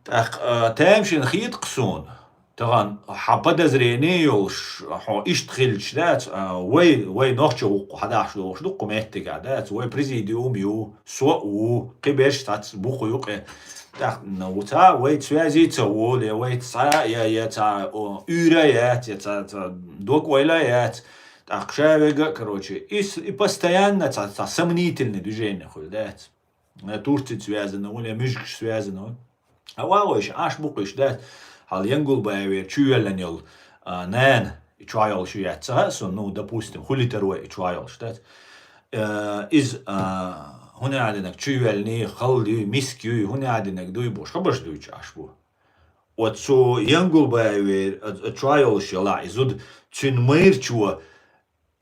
ТӀаккха, а, тамашийна хета-кх суна. Тахана хьан подозрение йолуш, хьо иштта хилча дац, а, вай, вай нохча вукху хьадахьаш долуш ду-кх кху меттигахь дац, вай президиум ю, со а ву, кхиберш цхьацца бу кху юкъе. ТӀаккха, ну, цхьа вай связи ца волу, я вай цхьа, я, я цхьа, о, уьйра яц, я цхьа, цхьа дог-ойла яц. ТӀаккха ша вега, короче, и с-, и постоянно цхьа, цхьа сомнительный движение хуьлу дац. Э, Турцица связано ву, я муьжгаш связано ву. А вагӀойша, Ӏаш бу-кх уьш дац. Хьал Янгулбаевера чуйоьллина йолу, а, нана, и чохь йолуш ю яц ца хаьа суна, ну, допустим, хуьлуьйтур вай и чохь йолуш дац. Э, иза, а, хӀун аьлла динарг, чуйоьллина, халла юй, миска юй, хӀун аьлла динарг дуй бохуш, хабарш дуьйцуш Ӏаш бу. Оцу Янгулбаевера, а, а, чохь йолуш ялахь и зуда, цуьнан майрачо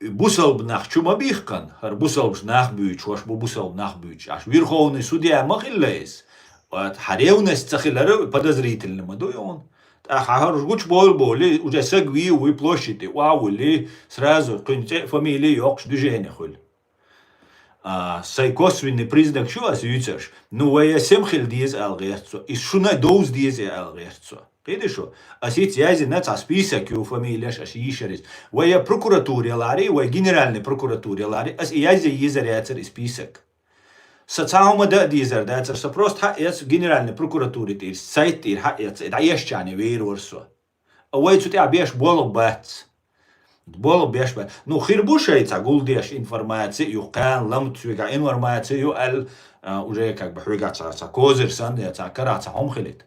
бусалба нах чу ма бихкан, хӀара бусалбаш нах буьйцуш, хӀорш бу бусалба нах буьйцуш. Аш верховный судья ма хилла иза. Ат, хьан ревность ца хилар подозрительный ма ду хьуна. ТӀаккха хьан хӀорш гучу бовла бовлий, уже саг вийна вуй площади, охьавуллий, сразу кхуьнан цӀе а, фамилия а йоккхуш движение хуьлу. А, сайн косвенный признак шу ас юьйцарш? Ну, вай я сема хила деза аьлла гӀерта со. Иза шуна довза деза аьлла гӀерта со. Кхийтий шу? Ас ица яздина цхьа список ю, фамилияш аш йийшар иза. Вай я прокуратура ялари, вай генеральный прокуратура ялари, ас и язъе езар яцара и список. Сан цхьа хӀума дан а дезар дацара, сан просто хьаэца генеральный прокуратура тӀера, сайт тӀера хьаэца, и дӀаешчарна вер вара со. А вай цу тӀехь беш болу бац. Болу беш бац. Ну, хир бу шайн цхьа гулдеш информаци ю, кхана лам цуьга информаци ю аьлла, а, уже как бы хьоьга цхьа, цхьа козырь санна, я цхьа кара цхьа хӀума хилийта.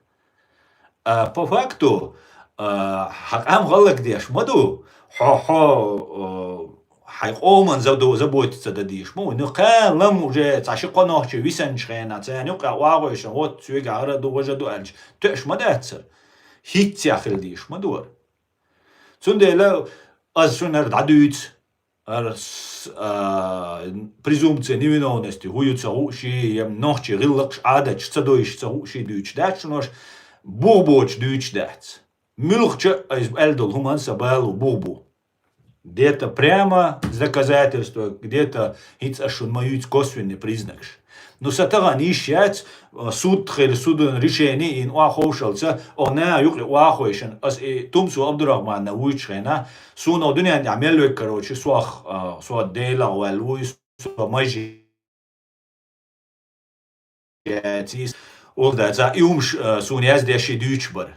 А, по факту, а, хьан къам гӀаллакдеш ма ду, хьо, хьо, а, хьайн къоман за-, заботиться дан дийш ма ву. Ну, кхана лам уже цхьа ши-кхо нохчи висанчу хенахь, царна юкъа охьагӀойшан, вот цуьга хӀара ду, важа ду аьлча, тоьаш ма дацара. ХӀинцца хила дийш ма дора. Цундела ас шуна хӀара дӀадуьйцу, хӀара с-, а, презумпция невиновности хӀун ю ца хууш, я нохчийн гӀиллакхаш, Ӏадаташ ца дойуш ца хууш дуьйцуш дац шуна, аш бух боцуш дуьйцуш дац. Муьлххача а иза аьлла долу хӀуманна сан бала ву, бух бу. Где-то прямо с доказательства, где-то хӀинца аш шуна ма юьйцу косвенный признакаш. Ну, сан тахана йиш яц, а, суд хир, судун решение йина охьаховшалца, о, на юкъе охьахойшан, ас и Тумсо Абдурахманна вуьйчу хенахь, суна о дуьнен тӀехь мел вег, короче, сох, а, со Делах ваьлла вуй, со мажи яцийс, улдаца, и хӀумаш, а, суна яздеш и дуьйцуш бара.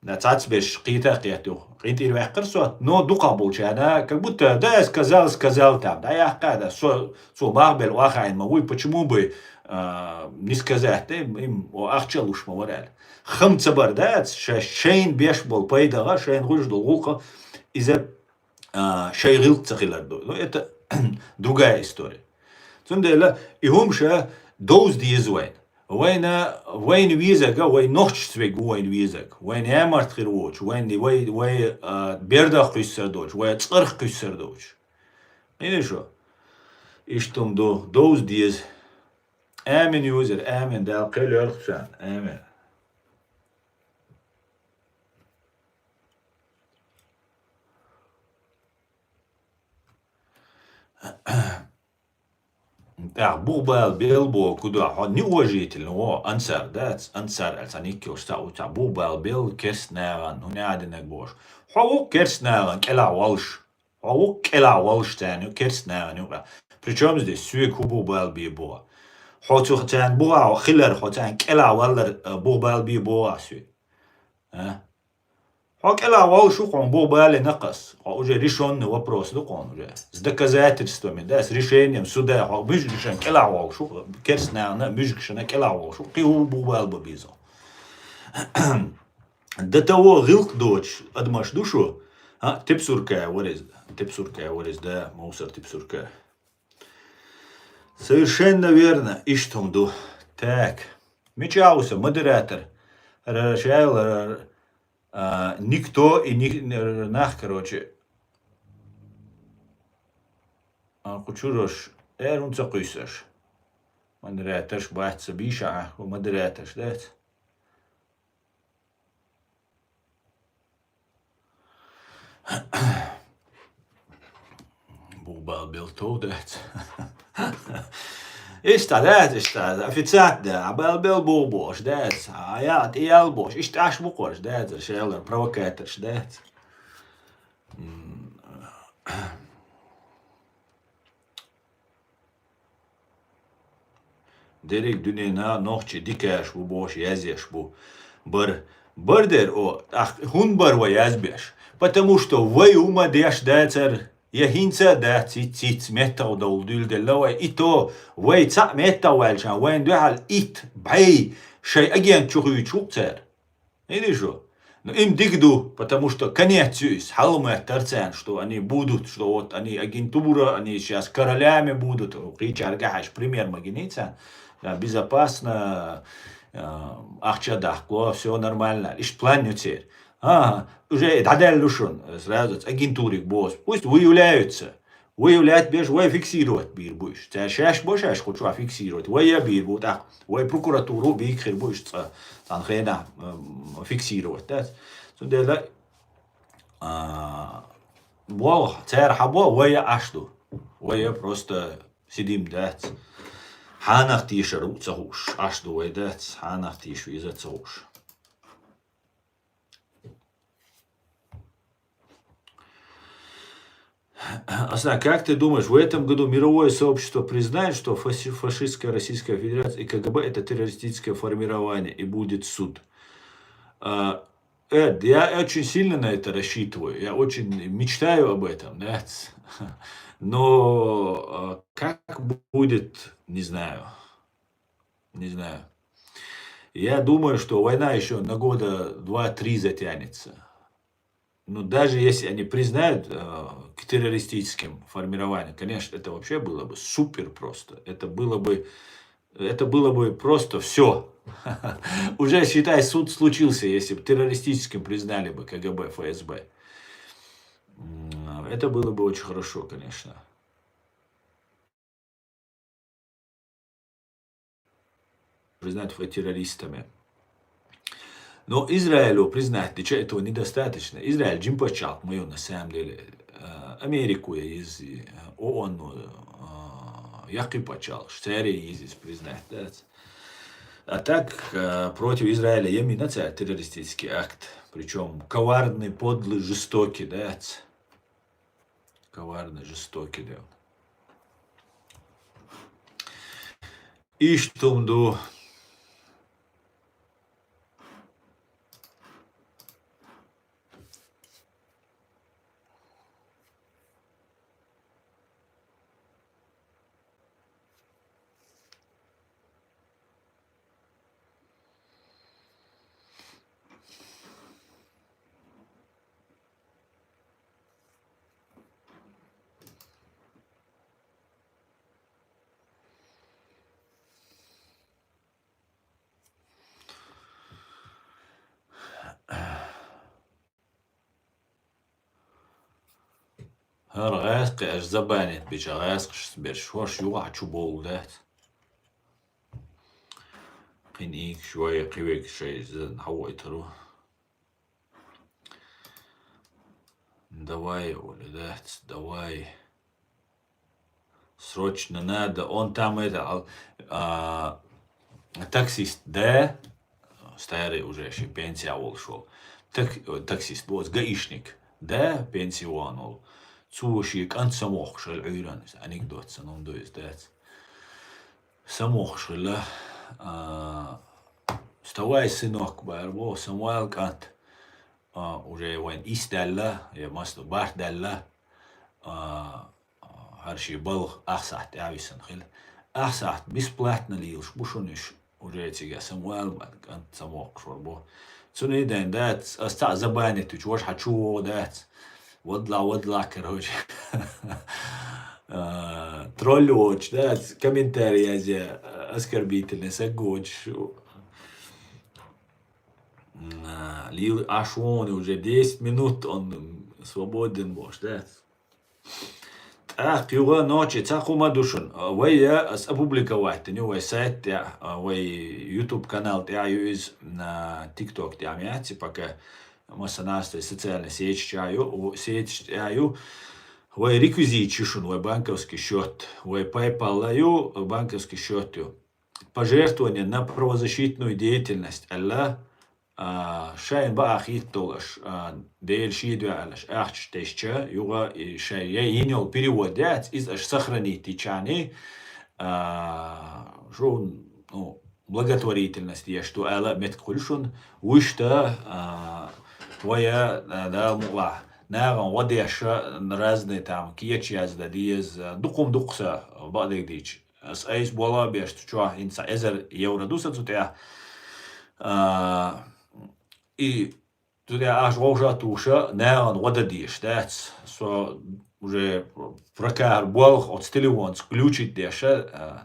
Да, цац беш кхета а кхетта ю. КъинтӀера ваьккхира со, но дукхахболчарна, как будто, да, сказал, сказал там, да, яхка, да, со, цо бахбел вахайн ма вуй, почему бы, а, не сказать, да, им, им, о, ахча луш ма вара аьлла. Хам ца бар, да, ша-, шайн беш бол пайдага, шайн гӀуж дол гӀулкха, иза, а, шай гӀилт ца хилар ду. Ну, это другая история. Цундела, и хӀумша довз деза вайн. Вайна, вайн везага, вай нохчаш вег ву вайн везаг. Вайн ямарт хир воч, вайн, вай, вай, а, бердах кхуьссар доч, вай цӀарх кхуьссар доч. Иди шо? Иштум ду, довз деза. Амин, юзер, амин, Дала кхел йоьрху царна. Амин. тӀаккха бух бала бел боху куда, хьо неуважительно, во, ансар, дац, ансар, аьлла, цхьа никкелш цхьа у, цхьа бух бала бел керст нагӀан, хӀун яа динарг бохуш. Хьо ву керст нагӀан кӀелахь волуш. Хьо ву кӀелахь волуш царна ю, керст нагӀан юкъа. Причём здесь соьга хӀун бух бала бе боху? Хьо цу царна бухахь хилар, хьо царна кӀелахь валлар, а, бух бала бе боху ахь соьга? А? Хьо кӀелахь волуш ву хьуна бух бале накъас. Хьо уже решённый вопрос ду хьуна уже. С доказательствами, да, с решением суда. Хьо муьжгашна кӀелахь волуш ву, керст нагӀана муьжгашна кӀелахь волуш ву, кхин хӀун бух бала бан беза? До того гӀиллакх доцуш адамаш ду шу, а, тепсурка вареза, тепсурка вареза, да, мовсар тепсурка. Совершенно верно, иштта хӀума ду. Так. Мича ву сан модератор? Ра-, шайла, ра-, а, никто и ни-, р-, нах, короче. А, кху чурош, эр хӀун ца кхуьйсу аша? Модераторш бац ца бийша, а, хӀу модераторш дац? Бух бала бел тов дац. Иштта дац, иштта, официант да, а бала бел бух бохуш дац, а я тӀе ял бохуш, иштта аш бу кхуьш дац, шелар провокаторш дац. М. Дерриг дуьненан нохчий дикаш бу бохуш язъеш бу. Бар, бар дер, о, ах, хӀунда бар вай язбеш? Потому что вай хӀума деш дацар, я хӀинца а дац, циц-циц меттах довла дуьйладелла вай. И то, вай цхьаъ меттах ваьлча, вайна дуьхьал итт бӀей шайн агент чу хуьйцуш ву-кх цара. Видишь, ну, им дика ду, потому что конец ю иза, хьалметтар царна, что они будут, что вот они агентура, они сейчас королями будут, кхечаьрга хьаьжча пример ма гиний царна, да, безопасно, а, ахча даккхало, всё нормально, иштта план ю церан. Ага, уже дӀадаьлла ду шуна, сразу агентуре боху. Пусть выявляются. Выявлять беш, вай фиксировать бийр бу уьш. Цара шаьш бо шаьш кху чохь фиксировать. Вай а бийр бу тӀаккха. Вай прокуратуру бийгахир бу уьш цкъа. Цхьана хенахь, м, фиксировать дац. Цундела, а, болх, цара хьан бо, вай а Ӏаш ду. Вай а просто сидим дац. Хьанах тешар ву ца хууш, Ӏаш ду вай дац. Хьанах теша веза ца хууш. Аслан, как ты думаешь, в этом году мировое сообщество признает, что фаши-, фашистская Российская Федерация и К Г Б — это террористическое формирование, и будет суд? А, Эд, я очень сильно на это рассчитываю, я очень мечтаю об этом, да. Но, а, как будет, не знаю. Не знаю. Я думаю, что война ещё на года два-три затянется. Ну, даже если они признают, э, к террористическим формированиям, конечно, это вообще было бы супер просто. Это было бы, это было бы просто всё. Уже, считай, суд случился, если бы террористическим признали бы К Г Б, Ф С Б. М, это было бы очень хорошо, конечно. Признать их террористами. Но Израилю признать, для чего этого недостаточно. Израиль жима паччахьалкх ма ю, на самом деле. Э, Америку я еза, э, О О Н, э, яккхий паччахьалкхаш, цаьрга еза признать, да. А так, э, против Израиля я йина цара террористический акт. Причём коварный, подлый, жестокий, да. Коварный, жестокий, да. Иштта хӀума ду. ХӀара гӀаьскхи аша забанить бича гӀаьскхашца берш, хӀорш юкъахь чу бовла дац. Кхин ийгаш вай, кхин вегаш шай иза хьавойтар ву. Давай, олу дац, давай. С срочно надо, он там это, ал-, а, таксист, да, старый уже, ши пенсия волуш волу. Так-, ой, таксист, вот, гаишник, да, пенсионал. Цо шен кӀант самохуш хилла Ӏуьйранна, анекдот санна ду иза, дац. Самохуш хилла, а, «Вставай, сынок», бара боху, Самуэл кӀант, а, уже вайн ис даьлла, я массо барт даьлла, а, хӀара шен балха ах сахьт тӀаьхьависина хилла. Ах сахьт бесплатно лелаш бу шуна уьш. Уже цига Самуэл бан кӀант самохуш вара бу. Цуьнан и дайн дац, ас цхьаъ забанить вича, важа хьан чу вогӀу дац. Вадла, вадла, короче. А, тролль воцуш дац, комментарий язъя, оскорбительный саг воцуш. А, лил аш вон уже десять минут, он свободен бохуш дац. ТӀаккха юха ночи цхьа хӀума ду шуна. Вай я, ас опубликовать дина ю вай сайт тӀехь, а, вай YouTube канал тӀехь ю иза, на TikTok тӀехь ма яц, пока массанхьа социальный сеть чу ю, у, сеть тӀехь ю. Вай реквизит ю шуна, вай банковский счёт, вай PayPal ю, банковский счёт ю. Пожертвование на правозащитную деятельность аьлла, а, шайна бакъахьа хӀитталаш, а, Дела шен дуьхьа аьлла, ахча тесча, юха и шайн я йина йолу перевод яц, иза аша сохранить йича, а, шу, ну, благотворительность еш ду ала а меттиг хуьлу шуна, вуьшта, а, вая, а, Дала мукъалахь, нахана гӀо деш, разные там кечи яздан деза, дукха-м дукха сан бакъдерг дийча. Ас айса болх а беш, цу чохь хӀинца эзар евро ду сан цу тӀехь. А, и цу тӀехь аш вовшах а туша, нахана гӀо дан дезаш дац. Со уже прокар болх оцу телефонца включить деш, а,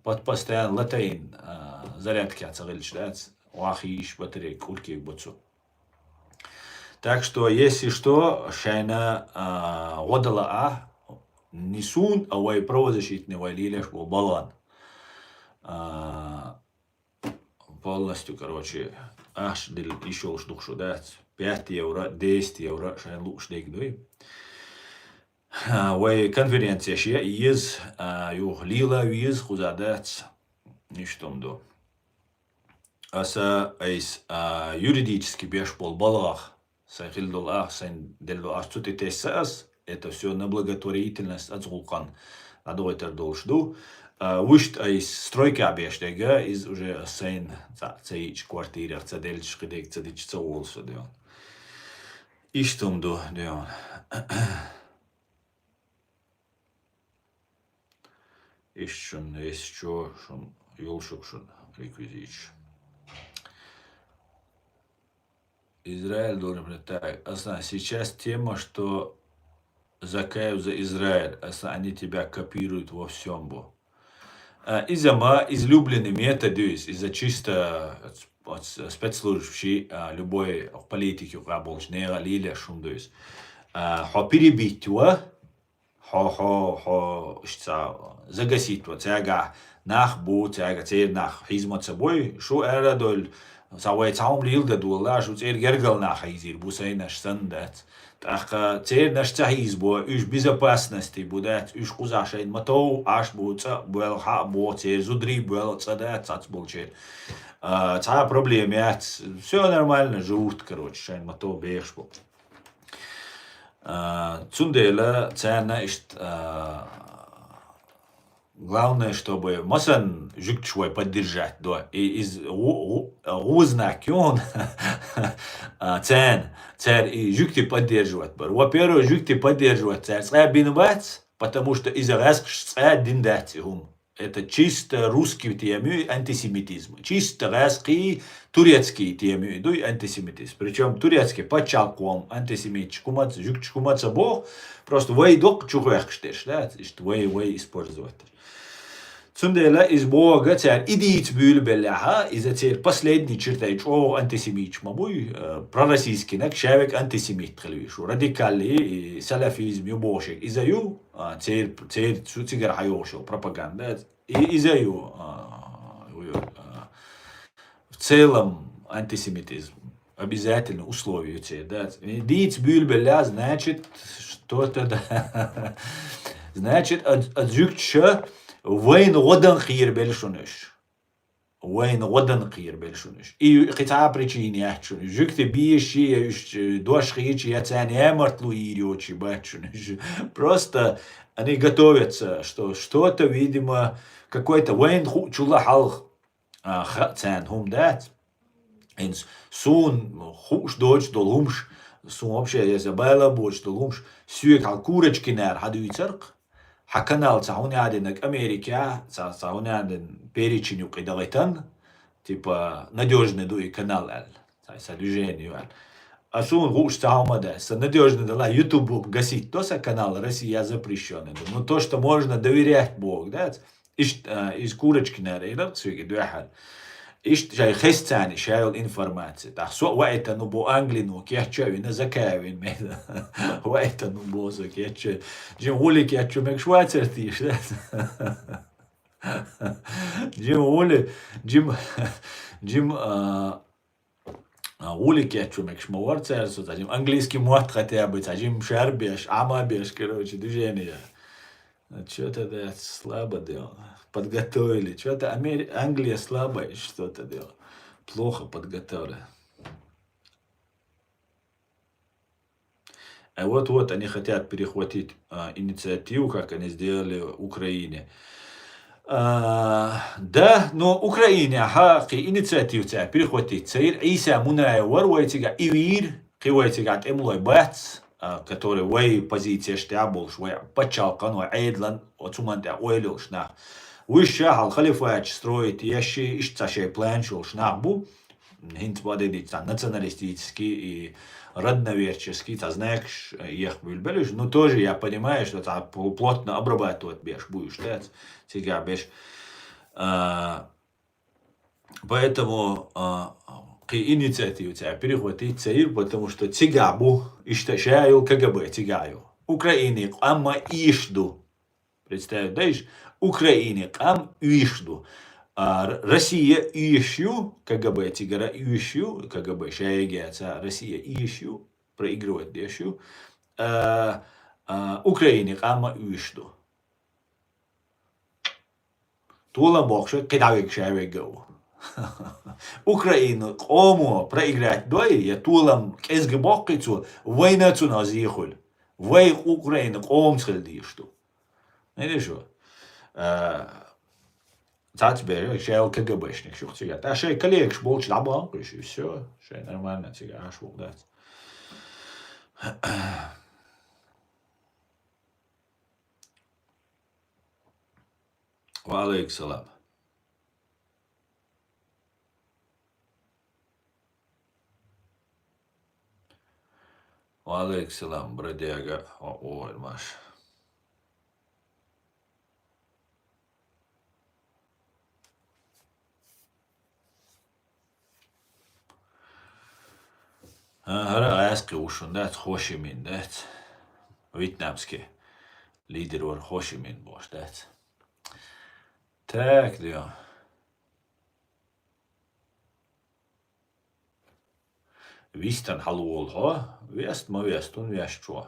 под постоянно латайна, а, зарядка ца хилча дац. Вахийш батарейка кӀуркег бу цу. Так что, если что, шайна, а, гӀо дала а, не суна, а вай правозащитный вай лелаш бу балан. А, полностью, короче, аш дил иш йолуш дукха шу дац. Пять евро, десять евро шайна лууш дерг дуй. А, вай конференция ше а еза, а, юха лела а веза, кхуза дац. Иштта ду. Аса айс, а, юридически беш болу балгӀах, сайн хила долу ах, сайн делла долу ах цу тӀе тесса ас, это всё на благотворительность, ас гӀуллакхан дӀадохуьйтур долуш ду. А, вуьшта айс стройка беш дерг, иза уже ас сайн ца, ца йиъча квартирах ца делча, кхидерг ца дича ца волу со, де. Иштта ду, де. Иштта шуна, если чё, шуна йолуш ю шуна реквизиташ. Израиль должен принять. Так, Аслан, сейчас тема, что закаев за Израиль. Аслан, они тебя копируют во всём, бо. А, иза ма, излюбленный метод ю иза, иза чисто от, от спецслужб ши, а, любой политик юкъа болчу нехан лелеш хӀума ду иза. А, хьо перебить ва, Хьо, хьо, хьо, иштта загасить ван, цаьргахь нах бу, цаьрга церан нах хьийза ма ца бой, шу аьлла а долу, сан вай цхьа хӀума лийла дан долалаш, шу церан гергал нах хьийзийр бу, сайнаш санна дац. ТӀаккха церан наш ца хьийза бо, уьш безопасности бу дац, уьш кхузахь шайна ма тов, Ӏаш бу цӀа а боьлла, хьа а бо, церан зударий а боьлла, цӀа дац цхьацца болчеран. А, цхьа а проблема яц, всё нормально, живут, короче, шайна ма тов бехаш бу. А, цундела царна иштта, а, главное, чтобы масан жуьгташ вай поддержать до. И из гу-, гу-, гу знак юн, а, царна, цар и жуьгти поддерживать бар. Во-первых, жуьгти поддерживать цар цкъа бина бац, потому что иза гӀаскаш цкъа дин дац и хӀума. Это чисто русский тема ю антисемитизм. Чисто гӀаьскхий, турецкий тема ю дуй антисемитизм. Причём турецкий пачхьалкхом антисемитчу хӀумаца, жуьгтачу хӀумаца боху, просто вай доккха чу хехкаш дерш, да? Иштта вай, вай использовать дерш. Цундела иза боху цара и дийца буьйлабеллехьа, иза церан последний чертай чӀогӀа антисемитчу ма буй, э, пророссийский наг, шавег антисемит хила виш ву. Радикалли, и салафизм ю бохуш, иза ю, а, цер-, цер-, цу цигара хьайогӀуш йолу пропаганда. И иза ю, а, ю, а, в целом антисемитизм. Обязательно условие ю церан, да. И дийца буьйлабелла, значит, что-то, да. Значит, а, а жуьгташа вайна гӀо дан кхерабелла шуна уьш. Вайна гӀо дан кхерабелла шуна уьш. И ю-, кхин цхьа а причина яц шуна. Жуьгтий безаш я уьш, э, дош хеташ я царна ямартло йийр йоцуш бац шуна уьш. Просто они готовятся, что что-то, видимо, какой-то вайна хуучул а хьалха, а, хаьа царна хӀума дац. ХӀинца суна хууш доцуш долу хӀумаш, суна вообще, я сан бала боцуш долу хӀумаш, соьга хьал курочкинара хьадуьйцарх, хьан канал цхьа хӀуна яздинарг Америкехь, цхьа, цхьа хӀуна яздина перечень юкъе дахийтина, типа, надёжный ду и канал аьлла, цхьа, цхьа движение ю аьлла. А суна хууш цхьа хӀума дац. Сан надёжный далахь, YouTube гасить до сан канал, Россия запрещённый ду. Ну, то, что можно доверять бохург дац. Иштта, а, иза курочкинара элира соьга дуьхьал. Иштта шайн хеза царна ша йолу информация. ТӀаккха со а ваийтина ву бо, Англино кечъян а вина, закай а вина, ме-, ваийтина ву бо со кечъян. Жима гӀуллакх кечъян мегаш вацара теша, да? Жима гӀуллакх, жима, жима, а, а, гӀуллакх кечъян мегаш ма вара цара со, цхьа жима английский мотт хотя бы, цхьа жима шарбеш, Ӏама беш, короче, движение. А чё-то, да, слабо дело. Подготовили. Чё-то Амери-, Англия слабая что-то дело. Плохо подготовлено. А вот-вот они хотят перехватить, а, инициативу, как они сделали в Украине. А, да, но Украине, хьа, кхин инициативу цара перехватить ца йира. Ӏийса Мунаев вара вай цигахь, и вийра, кхин вай цигахь тӀемалой бац, а, который вай позицеш тӀехь болуш, вай пачхьалкхан, вай Ӏедалан, оцу хӀуманна тӀехь ойла йолуш нах. Уьш ша хьал халифаташ строить еш, иштта цхьа шайн планаш йолуш нах бу. ХӀинца бадидича цхьа националистический и родноверческий цхьа знакаш, э, ехбуьйлабелла уьш. Ну, тоже я понимаю, что цхьа пл-, плотно обрабатывать беш бу уьш, да, цигахь беш. А, поэтому, а, кхин инициативу цара перехватить ца йира, потому что цигахь бу, иштта ша йолу КГБ цигахь ю. Украинин къам ма ийш ду. Представь, да, иш Украинин къам уьйш ду. А, Р-, Россия уьйш ю, КГБ цигара уьйш ю, КГБ шайгеца Россия уьйш ю, проигрывать деш ю. А, а, Украинин къам ма уьйш ду. Толам боккхуш кхин дӀавигаш а вегга ву. Украина къомо проиграть дой, я толам кӀезга боккхий цо, вайна цунах зехуьлу. Вай Украина къомца хила дийш ду. Видишь, вот. А, цац бер, шел КГБшник шух цига. Та шей коллегаш болчу дӀабанкъуш, и всё. Шей нормально цига аш вук дац. Ва алейкум салам. Ва алейкум салам, бродяга. О, ой, Маш. А, хӀара гӀаьскхи ву шун дац, Хо Ши Мин дац. Вьетнамский лидер вара Хо Ши Мин бохуш дац. Так, дио. Вистан хьалаволу хьо, вест ма вест, хӀун веш чо?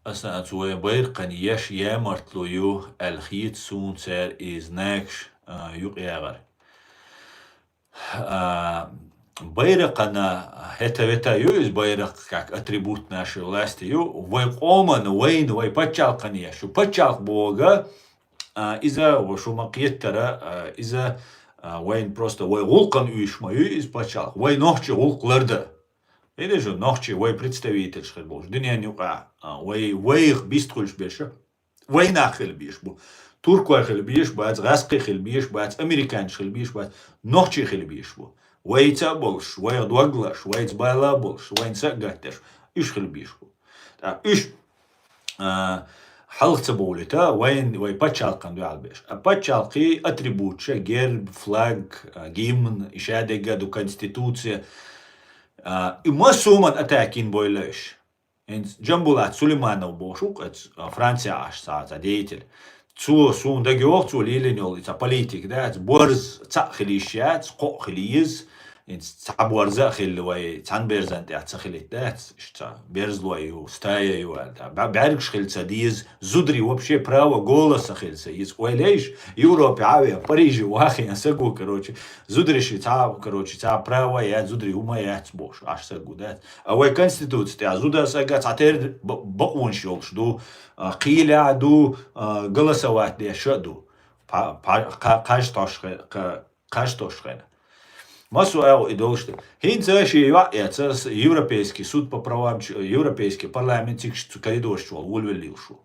Аса а цу вайн байракхана еш ямартло ю аьлла хета суна цара и знакаш, а, юкъаягӀар. А, байракхана хӀета-вета ю иза байракх, как атрибут нашей власти ю, вай къоман, вайна, вай пачхьалкхана еш ю. Пачхьалкх бога, а, иза, ва шу ма кхеттара, а, иза, а, вайн просто вай гӀуллакхана уьйш ма ю иза пачхьалкх, вай нохчий гӀуллакх ларда. Видишь, нохчий вай представительш хир болуш, дуьненан юкъахь, а, вай, вайх бистхуьлуш берш, вай нах хила беш бу. Туркой хила беш бац, гӀаскхий хила беш бац, американцаш хила беш бац, нохчий хила беш бу. Вайца а болуш, вайх дог лаш, вайца бала а болуш, вайна са а гатдеш, уьш хила беш бу. ТӀаккха уьш, а, хьалха ца бовлита, вайн, вай пачхьалкхана дуьхьал беш. А пачхьалкхий атрибуташ, герб, флаг, а, гимн, и шадерг а ду, конституция. А, и массо а хӀуманна атака йина бойла уьш. ХӀинца Джамбулат Сулейманов бохуш ву-кх, а, Францехь Ӏаш цхьа, цхьа деятель. Цо, суна дага йогӀу, цо лелийна йолу и цхьа политика, да, цхьа борз цхьаъ хила йиш яц, кхоъ хила еза. ХӀинца цхьа борза а хилла вай, цхьана берзан тӀехь ца хилийта дац, иштта цхьа берзлой ю, стая ю аьлла. Б-, бӀаьргаш хила ца деза, зударий вообще право голоса хила ца еза. Ойла еш, Европе Ӏа а веана, Париже вахийна саг ву, короче, зударий ши цхьа, короче, цхьа право яц, зударий хӀума яц бохуш, Ӏаш саг ву, да. А вай конституци тӀехь зуда сага цхьатерра б-, бакъонаш йолуш ду, а, кхийлехь а ду, а, голосовать деш а ду. Пха-, пха-, кха-, кхаж тош хе-, кха-, кхаж тош хена. Массо а агӀо и долуш ду. ХӀинца шен йоӀ эца с-, Европейский суд по правам ч-, Европейский парламент цигаш цу коридораш чу волу волавелла лелаш ву.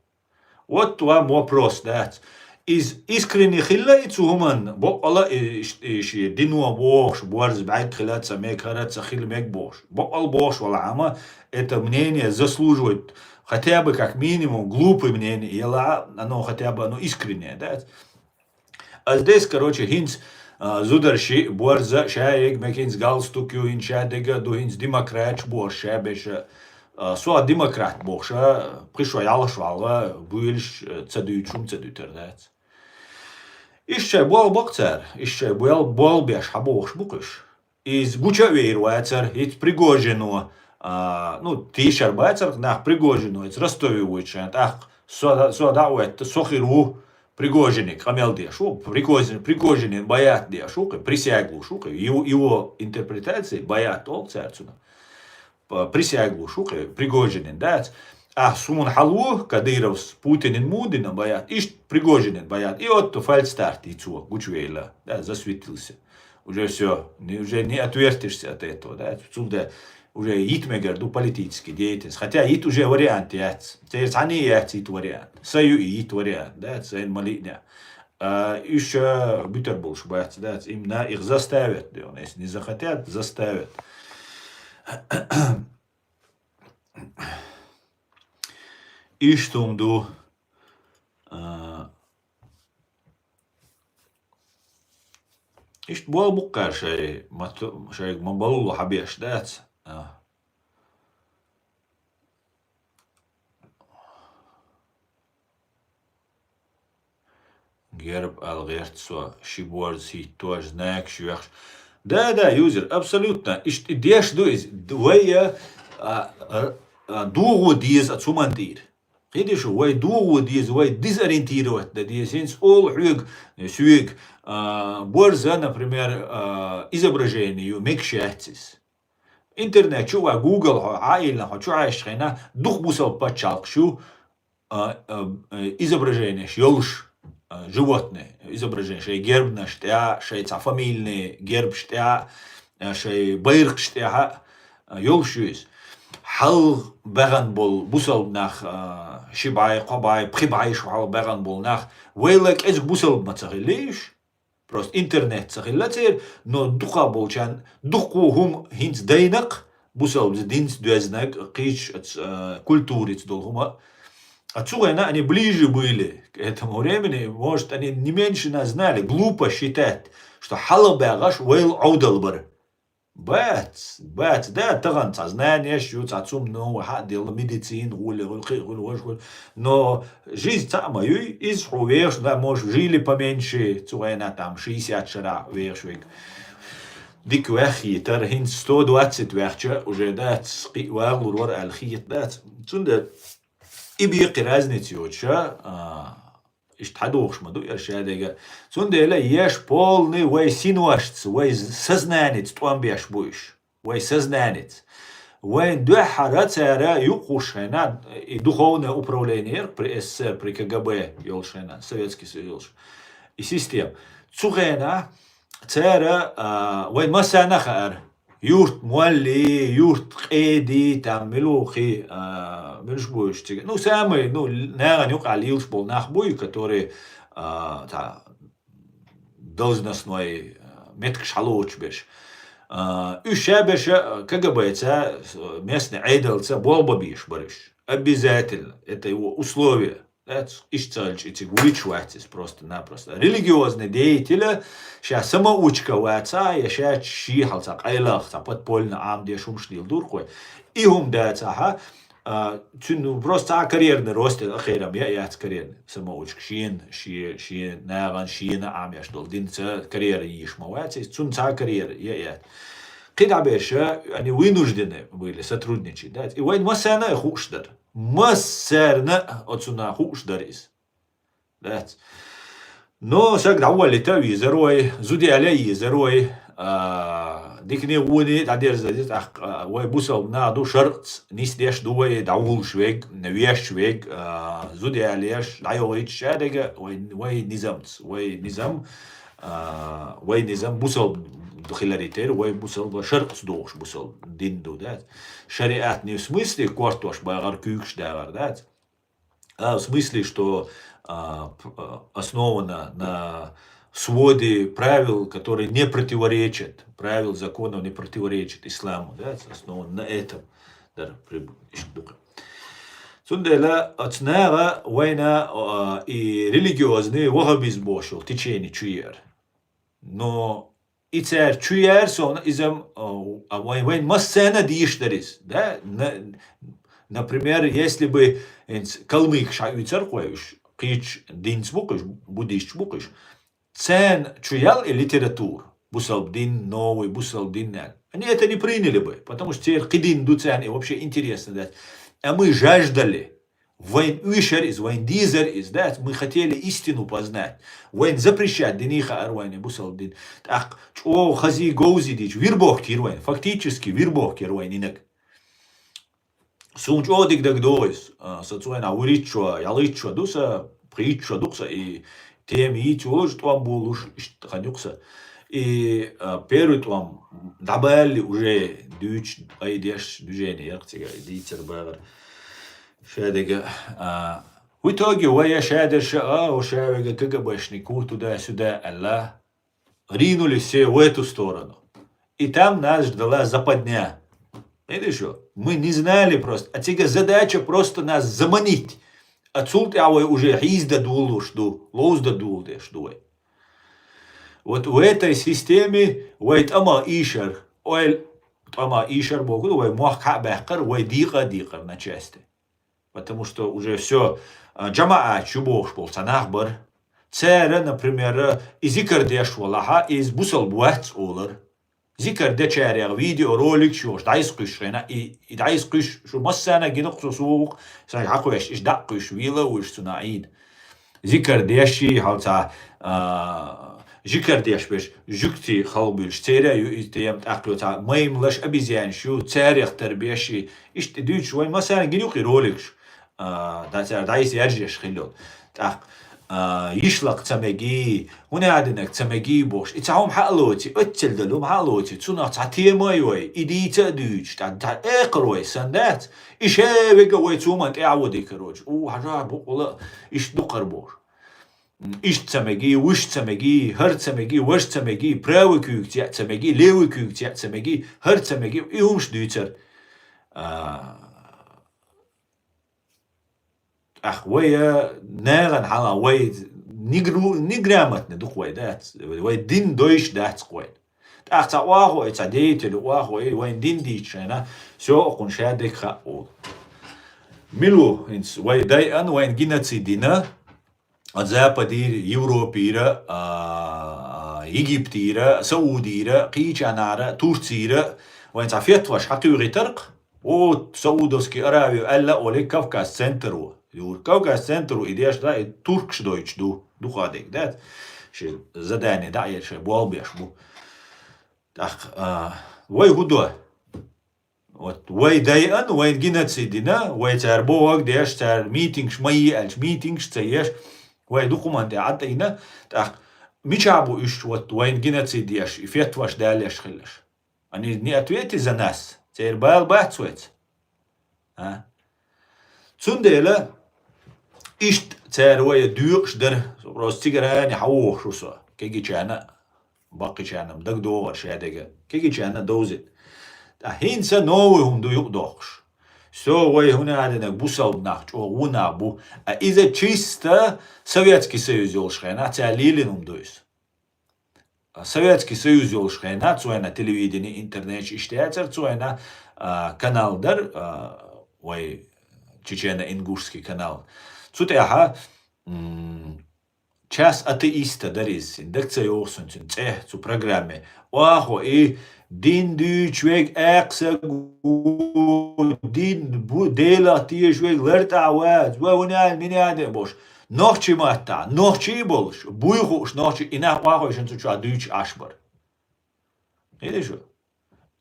Вот вам вопрос, дац. Из искренне хилла и цу хӀуманна, боккъала и, и, и шен дино бохуш, борз бӀаьрг хила ца мег, хӀара ца хила мег бохуш. Боккъала бохуш вала Ӏама, это мнение заслуживает хотя бы как минимум глупое мнение, ела, оно хотя бы, оно искреннее, дац. А здесь, короче, хӀинца, а, зударши, борза, ша ег мекинца галстук ю, хӀинца ша дега ду, хӀинца демократаш бохуш, ша беша, а, со демократ бохуша, пхи шо ялаш валла, буьйлаш, а, ца дуьйцуш хӀума ца дуьтар дац. Иштта шай бол бакъ цара, иштта шай бол, бол беш хьабохуш бу кхуьш. Иза гуча а веер вацара, хӀинца Пригожино, а, ну, тийшар бацара, нах Пригожино, иза Ростове вуьйцу шайн, тӀаккха со, со дӀа а ваьтта, со хир ву Пригожине къамел деш ву, Пригожин, Пригожинин баят деш ву, кхи, присягу луш ву, кхи, его, его интерпретация баят олу цара цунах. П-, присягу луш ву, кхи, Пригожинин дац. Ахь суна хьал ву, Кадыровс Путинин муха дина баят, иштта Пригожинин баят. И отту фальстарт йи цо, гучувейла, да, засветился. Уже всё, не, уже не отвертишься от этого, да. Цундела уже йита мегар ду политический деятельность. Хотя йита уже вариант яц. Церан цхьанне яц йита вариант. Са ю и йита вариант, да, сайна ма лиънехь. А, уьш, а, буьтар болуш бац, да, именно их заставят, да, если не захотят, заставят. Иштта хӀума ду, а, иштта боху буккхара шай, ма ту-, шайга ма балло хьабеш дац. А. Герб ала гӀерта со, ши борз хӀиттош, знакаш йоьхуш. Да, да, юзер, абсолютно. Иштта и деш ду иза. Д-, вай, а, а, а, дугӀо деза а цу мантийра. Кхидишу, вай дугӀо деза, вай дезориентировать дан деза. ХӀинца олу хьоьга, соьга, а, борза, например, а, изображение ю, мегаш яц иза. Интернет чу вай Google хьо, Ӏаилна хьо чу Ӏаьшчу хенахь, дукха бусалба пачхьалкхаш ю, а, а, а, изображениеш йолуш, а, животные, изображение шайн гербнаш тӀехь, шайн цхьа фамилийный гербаш тӀехь, а, шайн байракхаш тӀехь, а, йолуш ю иза. Хьалха баьхна болу бусалба нах, а, ши бӀе, кхо бӀе, пхи бӀе шу хьалха баьхна болу нах, вайла кӀезиг бусалба ма ца хилла уьш. Просто интернет ца хилла церан, но дукха болчарна дуккха хӀума хӀинца дайнакх, бусалба динца доьзнаг, кхечу ац-, а, культурица долу хӀума. А цу вайна они ближе были к этому времени, может, они не меньше нас знали. Глупо считать, что хьалха баьхнарш вайла Ӏовдал бара. Бац, бац, да, тахана цхьа знаниеш ю, цхьа цум новый хьа а делла, медицина гӀули, гӀули, кхин а гӀули, важа гӀули. Но жизнь цхьаъ ма юй, иза хьо вехаш, да, может, жили поменьше, цу вайна там шестьдесят шарахь вехаш вега. Дика ваьххьийтара, хӀинца сто двадцать ваьхча, уже дац, кхин а вагӀалур вара аьлла хета дац. Цундела и беккхи разница йоцуша, а, иштта хьадохуш ма ду эр шадега. Цундела еш полный вай синошца, вай сознаница тӀом беш бу уьш. Вай сознаница. Вайн дуьххьара цара юкъахуш хенахь, и духовное управление яра при С С С Р, при К Г Б йолуш хенахь, Советский Союз йолуш. И система. Цу хенахь цара, а, вайн массарна а хаьара. Юрт молли, юрт къеди, там мила ву кхин, а, муьлш бу уьш цига. Ну, самый, ну, нахана юкъахь лелаш болу нах буй, которые, а, та, должностной, а, меттигаш хьалоцуш берш. А, уьш ша берш, а, К Г Б-ца, местный Ӏедалца болх бан безаш бара уьш. Обязательно. Это его условие. Дац, иштта ца хилча, и цига вуьйцуш вац иза просто-напросто. Религиозный деятеля ша самоучка ваца, я ша шехьал цхьа къайлах, цхьа подпольно Ӏамадеш хӀумаш дийла дур кхой. И хӀума дацахьа, А, цуьнан, ну, просто цхьа карьерный рост а херам я яц карьерный. Самоучка шена, ше-, шен нагӀан, шена Ӏамеш долу динца карьера йиш ма вац иза. Цунна цхьа карьера я яц. КхидӀа берша, они вынуждены были сотрудничать, да? И вайн массарна а хууш дара. Массарна а оцунна хууш дара иза. Дац. Но саг дӀаволлита везар вай, зуда яла езар вай, а, дикане гӀоне дӀадерзаде, тӀаккха, а, вай бусалба нах ду шарӀаца, нисдеш ду вай, дӀавуллуш вег, веш вег, а, зуда ялеш, дӀайогӀуьйтуш шадерг вай, вай низамца, вай низам, а, вай низам бусалба хиларе терра, вай бусалба шарӀаца дохуш бусалба дин ду, дац. ШариӀат не в смысле кортош багӀар, куьйгаш дагӀар, дац. А, в смысле, что, а, п-, а, основано на своде правил, которые не противоречат, правил, законов не противоречат исламу, да, основано на этом. Дар приб-, иш дука. Цундела оцу наха вайна, а, и религиозный ваххабизм бохуш йолу течение чу еара. Но и цара чу яьрсона иза, а, а, вайн, вайн массарна а дийш дара иза, да? На-, например, если бы, инц, калмыкаш хьауьйцур кхой уьш, кхечу динца бу кхуьш, буддисташ бу кхуьш, царна чу ял и литература, бусалба дин, новый бусалба дин аьлла. Они это не приняли бы, потому что церан кхин дин ду царна, и вообще интересно дац. А мы жаждали, вайн уьйшар иза, вайн дезар иза, да, мы хотели истину познать. Вайн запрещать динехь хаьара вайн бусалба дин. ТӀаккха чӀогӀа хазий говзий дийча, вирбохкийра вайн, фактически вирбохкийра вайн инаг. Суна чӀогӀа дика дагадогӀу иза. А, со цу вайнахь вуьрхӀитта шо, ялхитта шо ду со, пхийтта шо ду-кх со, и тема йийца йолуш, тӀом болуш, иштта хан ю-кх со. И, а, первый тӀом дӀабалли уже дуьйцуш, айдеш, движение яра-кх цигара, дийцар бахар. Шадерг, а, в итоге вай шадерша, а, о, шавега КГБшник, туда-сюда аьлла, ринулись все в эту сторону. И там нас ждала западня. Видишь, мы не знали просто. А цига задача просто нас заманить. А цул тӀаьхьа вай уже хьийза дан долуш ду, ловза дан долуш ду вай. Вот в этой системе вай тӀама ийшар, ойла тӀама ийшар боху, вай мохк хьа а баьккхар, вай дийкъа а дийкъар на части. Потому что уже всё, а, жамаӀат ю бохуш болу цхьа нах бара. Цара, например, и зикар деш валахьа, иза бусалба вац олар. Зикар дечарех видеороликаш йолуш, дӀайса кхуьйсуш хьайна, и, и дӀайса кхуьйсуш, шу массарна а гина-кх со, со ву-кх, сайн хьакхоьссуш, иштта дӀа а кхуьйсуш, вела а вуьйш цунах Ӏийна. Зикар дешший, хьал цхьа, а, жикар деш берш, жуьгтий халхабуьйлуш, церан а ю и тема, тӀаккха ю цхьа маймалаш, обезьянаш ю, царех тарбеш и, иштта дуьйцуш, вайн массарна гина ю-кх и роликаш, а, да, цара дӀайса яржеш хилла йолу. ТӀаккха, а, йиш лакха ца мегий, хӀун аьлла динарг ца мегий бохуш, и цхьа хӀума хьа а лоций, оццул далла хӀума хьа а лоций, цунах цхьа тема а йой, и дийца а дуьйцуш, тӀаккха цхьа экхар вай санна дац, и шавега вай цу хӀуманна тӀаьхьа вадийкар вочу. У, хьажа, букъала а иштта дукхар бохуш. Иштта ца мегий, вуьш ца мегий, хӀара ца мегий, важа ца мегий, правый куьйгаца яа ца мегий, левый куьйгаца яа ца мегий, хӀара ца мегий, и хӀумаш дуьйцар. А, тӀаккха вай, а, нагӀана хьалха вай негру-, неграмотный ду-кх вай, дац, вай дин дойш дац-кх вай. ТӀаккха цхьа охьахой, цхьа деятель охьахой, вайн дин дийчу хенахь, всё, кхунна шадерг хаьа олу. Мила ву, хӀинца вай дайан, вайн геноцид дина, а Западера, Европера, а, Египтера, Саудера, кхечанара, Турцера, вайн цхьа фетваш хьакхуьйгӀийтар-кх, о, Саудовский Аравия аьлла олий Кавказ центр ву. Юра Кавказ центр ву и деш да, и туркаш дойтуш ду, дукха дерг дац. Ши задание дӀа а еш, шайн болх беш бу. ТӀаккха, а, вай хӀун до? Вот, вай дайан, вайн геноцид дина, вай цара бохург деш, цара митингаш ма е аьлча, митингаш ца еш, вай документ тӀе Ӏад а йина, тӀаккха мичахь бу уьш, вот, вайн геноцид еш, и фетваш далеш хилаш? Они не ответят за нас, церан бала бац вайца. А? Цундела иштта цара вай доькъуш дара, просто цигара а хьан вохуш ву со, кегийчарна а, баккхийчарна а дагадогӀура шадерг, кегийчарна а довзийта. Ткъа хӀинца новый хӀума ду юкъадоккхуш. Со вай хӀун аьлла динарг бусалба нах чӀогӀа вон нах бу. А иза чисто Советский Союз йолуш хенахь цара лелийна хӀума ду иза. А Советский Союз йолуш хенахь, цу хенахь телевидение, интернет иштта яцара, цу хенахь, а, канал дара, а, вай Чечено-Ингушский канал. Цу тӀехьа час атеиста дарийс, даг ца йоху сун цуьнан цӀе цу программе. Оха и дин дуьйцуш верг акхсаг ву, дин бу, Делах тешаш верг лартӀахь вац, ва хӀуна аьлла, мина аьлла бохуш. Нохчий маттахь, нохчий а болуш, буй хууш нохчий, и нах охойшан цу чохь дуьйцуш Ӏаш бара. Хиъна шу?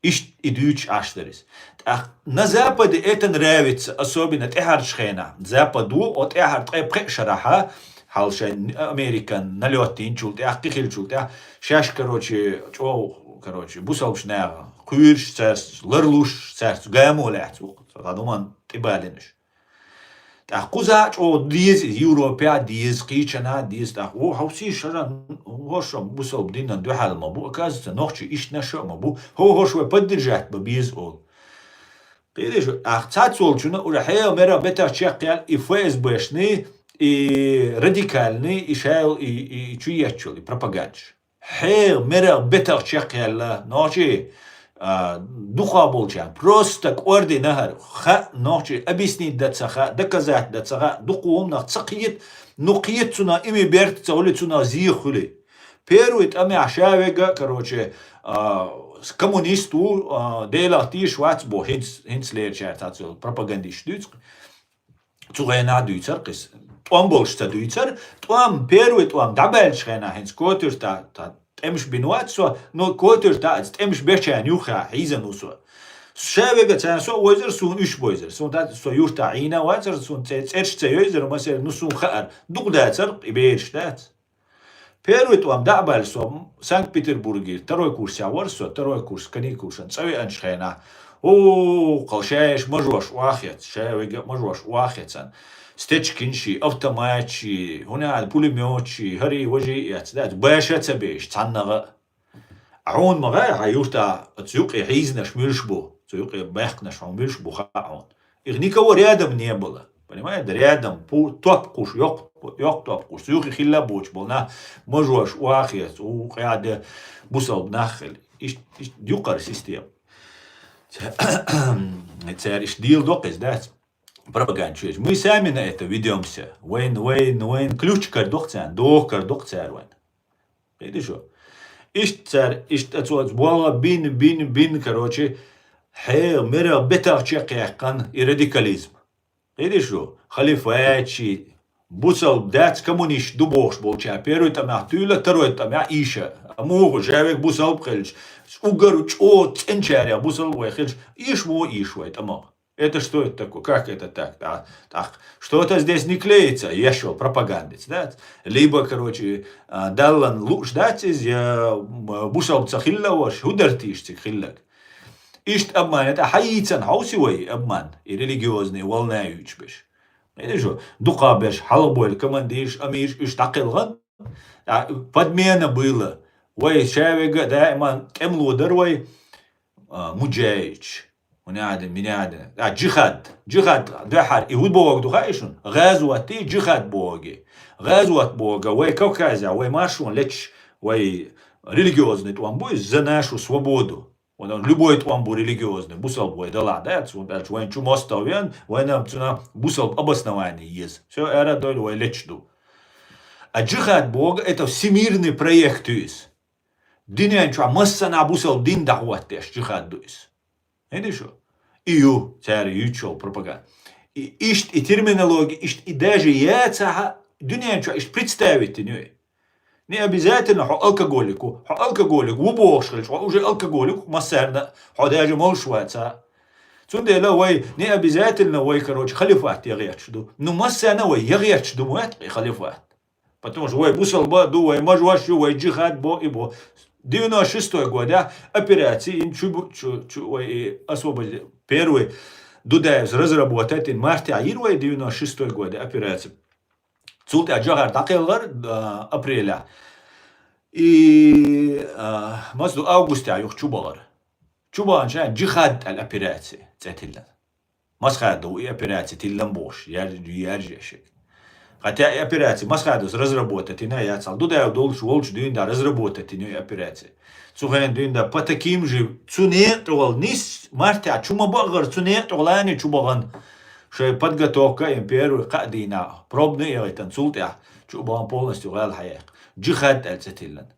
Иштта и дуьйцуш Ӏаш дара иза. ТӀаккха на Западе это нравится, особенно тӀаьхьарчу хенахь. Запад ву, о тӀаьхьара ткъе пхеа шарахьа, хьал шайн Американ налёт динчул тӀаьхьа, кхин хиллачул тӀаьхьа, шаьш, короче, чӀогӀа, короче, бусалбаш наха кхуьйруш цаьрца, ларлуш цаьрца, гамо лаьцна ву, цхьа хӀуманна тӀебалинаш. ТӀаккха кхузахь а чӀогӀа деза, Европехь а деза, кхечанхьа а деза, тӀаккха, о, хьовсийша, хӀорш бусалба динан дуьхьал ма бу, оказывается, нохчий иштанаш а ма бу, хӀо-, хӀорш вай поддержать бан беза олу. Кхийриш, тӀаккха цхьацца волчунна уже хьега мера бетах чекхъяьлла и ФСБшний, и радикальный, и шайла, и, и, и чу етташ йолу, и пропагандаш. Хьега мера бетах чекхъяьлла, нохчий, а, дукха болчарна. Просто кӀордина хӀара. Хаьа, нохчий, объяснить дан ца хаьа, доказать дан ца хаьа, дукха хӀуманах ца кхета, ну кхета цунах, ими берта ца хуьлий, цунах зеха хуьлий. Первый тӀамехь ша вега, короче, а, с-, коммунист ву, а, Делах тешаш вац бо, хӀинц, хӀинц лерачара цхьацца пропагандист дуьйцу. Цу хенахь дуьйцар кхис. ТӀом болуш ца дуьйцар. ТӀом, первый тӀом дӀабаьллачу хенахь хӀинца котуьрта, та, тӀемаш бина вац со, но котуьрта аса тӀемаш бечарна юххехь хьийзан ву со. Ша вега царна со а войзар, суна уьш бойзар. Суна та, со юртахь Ӏийна а вацар, суна цӀе-, цӀераш ца йойзар, масер, ну суна хаьара. Дукха дацар, и бераш дац. Первый тӀом дӀа а баьлла со Санкт-Петербургера, второй курсехь вара со, второй курс каникулашна цӀа веанчу хенахь, о, кхал шаьш мажош охьахецна, ша вега а мажош охьахецна. Стечкинши, автоматши, хӀуна аьлла пулемётши, хӀарий, важий эцна дац, баша а ца беш, цхьаннагӀа а. Хьуна ма хаьа, хьан юртахь оцу юкъе хьийзанаш муьлш бу, цу юкъе баьхкинарш хьуна муьлш бу хаьа хьуна. Их никого рядом не было. Понимаете? Рядом пу-, топ кхуш, йоккха, йоккха топ кхуш. Цу юххе хилла боцуш болу нах, мажош охьахецна, у, къаьхьа де бусалба нах хили. Иштта, иштта юкъара система. Цара иштта дийла доккху иза, дац? Пропаганда чуьйчу. Мы сами на это ведёмся. Вайн, вайн, вайн ключ кара доккху царна, доху кара доккху цара вайн. Кхийдиш шу? Иштта цара, иштта оцу болла бин, бин, бин, короче, хьега мера бетах чекхъяьккхина и радикализм. Кхийдиш шу? Халифатчий, бусалба дац, коммунист ду бохуш болчара первый тӀамехь туьйла, второй тӀамехь ийша. А муха, ша вега бусалба хилча, уггар чӀогӀа цӀеначарех бусалба вай хилча, ийша муха ийша вай тӀамах? Это что это такое? Как это так? ТӀаккха, тӀаккха что-то здесь не клеится, еш йолу пропагандец, да? Либо, короче, а, Даллан лууш дац иза, я, м, бусалба ца хилла а ваш, хӀун дара тийша цига хилларг? Иштта обман, это хьан йийцан хьовсий вай обман, и религиозный волна юьйцуш берш. Кхийдиш шу? Дукха берш, хьалха бойла командирш, амирш, уьш дӀакхелхина. А, подмена была. Вай ша вега а даиман тӀемало дара вай, а, муджаидаш. ХӀуна аьлла, мина аьлла. А, джихад. Джихад дуьххьара. И хӀун бохург ду хаьий шуна? ГӀазот и джихад бохург. ГӀазот бохург вай Кавказехь, вай маршонна леташ, вай религиозный тӀом бу иза, за нашу свободу. Вайн любой тӀом бу религиозный, бусалба вай далахь дац, вайн аьлча вайн чу мостагӀа вен, вайна цуьнан бусалба обоснование еза. Всё, аьрра а дойла, вай леташ ду. А джихад бохург, это всемирный проект ю иза. Дуьнен чохь массанхьа бусалба дин дӀахӀоттадеш джихад ду иза. Хьедиш шу? И ю, цара юьйцуш йолу пропаганда. И, иштта и терминология, иштта и даже яцахьа, дуьнен чохь иштта представить йина ю и. Не обязательно хьо алкоголик ву. Хьо алкоголик ву бохуш хилча, хьо уже алкоголик ву, массарна а, хьо даже молуш вац. Цундела вай не обязательно вай, короче, халифат ян гӀерташ ду. Ну, массарна а вай ян гӀерташ ду ма вац и халифат. Потому что вай бусалба а ду, вай мажош ю, вай джихад бо и бо. Девяносто шестой годехь операци ин чу, чу, чу вай и освободи-, первый Дудаевс разработать ин мартехь йира вай девяносто шестой года операци. Цул тӀаьхьа Джохар дӀакхелхар, а, апрелехь. И, а, маца ду августехь юха чу бахар. Чу баханча джихад аьлла операци цӀе тиллина. Масхадов и операци тиллина бохуш, яр-, яржа шег. Хотя и операци Масхадовс разработать йина яцахьа, Дудаев долуш волчу дуьйна да разработать йина и операци. Цу хенахь дуьйна да по таким же, цу некъа тӀехула нис, мартехь чу ма бахар, цу некъа тӀехула а чу бахана. Шоай подготовка а йина первый кхаа дийнахьа, пробный а яхийтина, цул тӀехьагӀа чу бан полностью гӀала хьаяьккха. Джихад аьлла цӀи тиллина.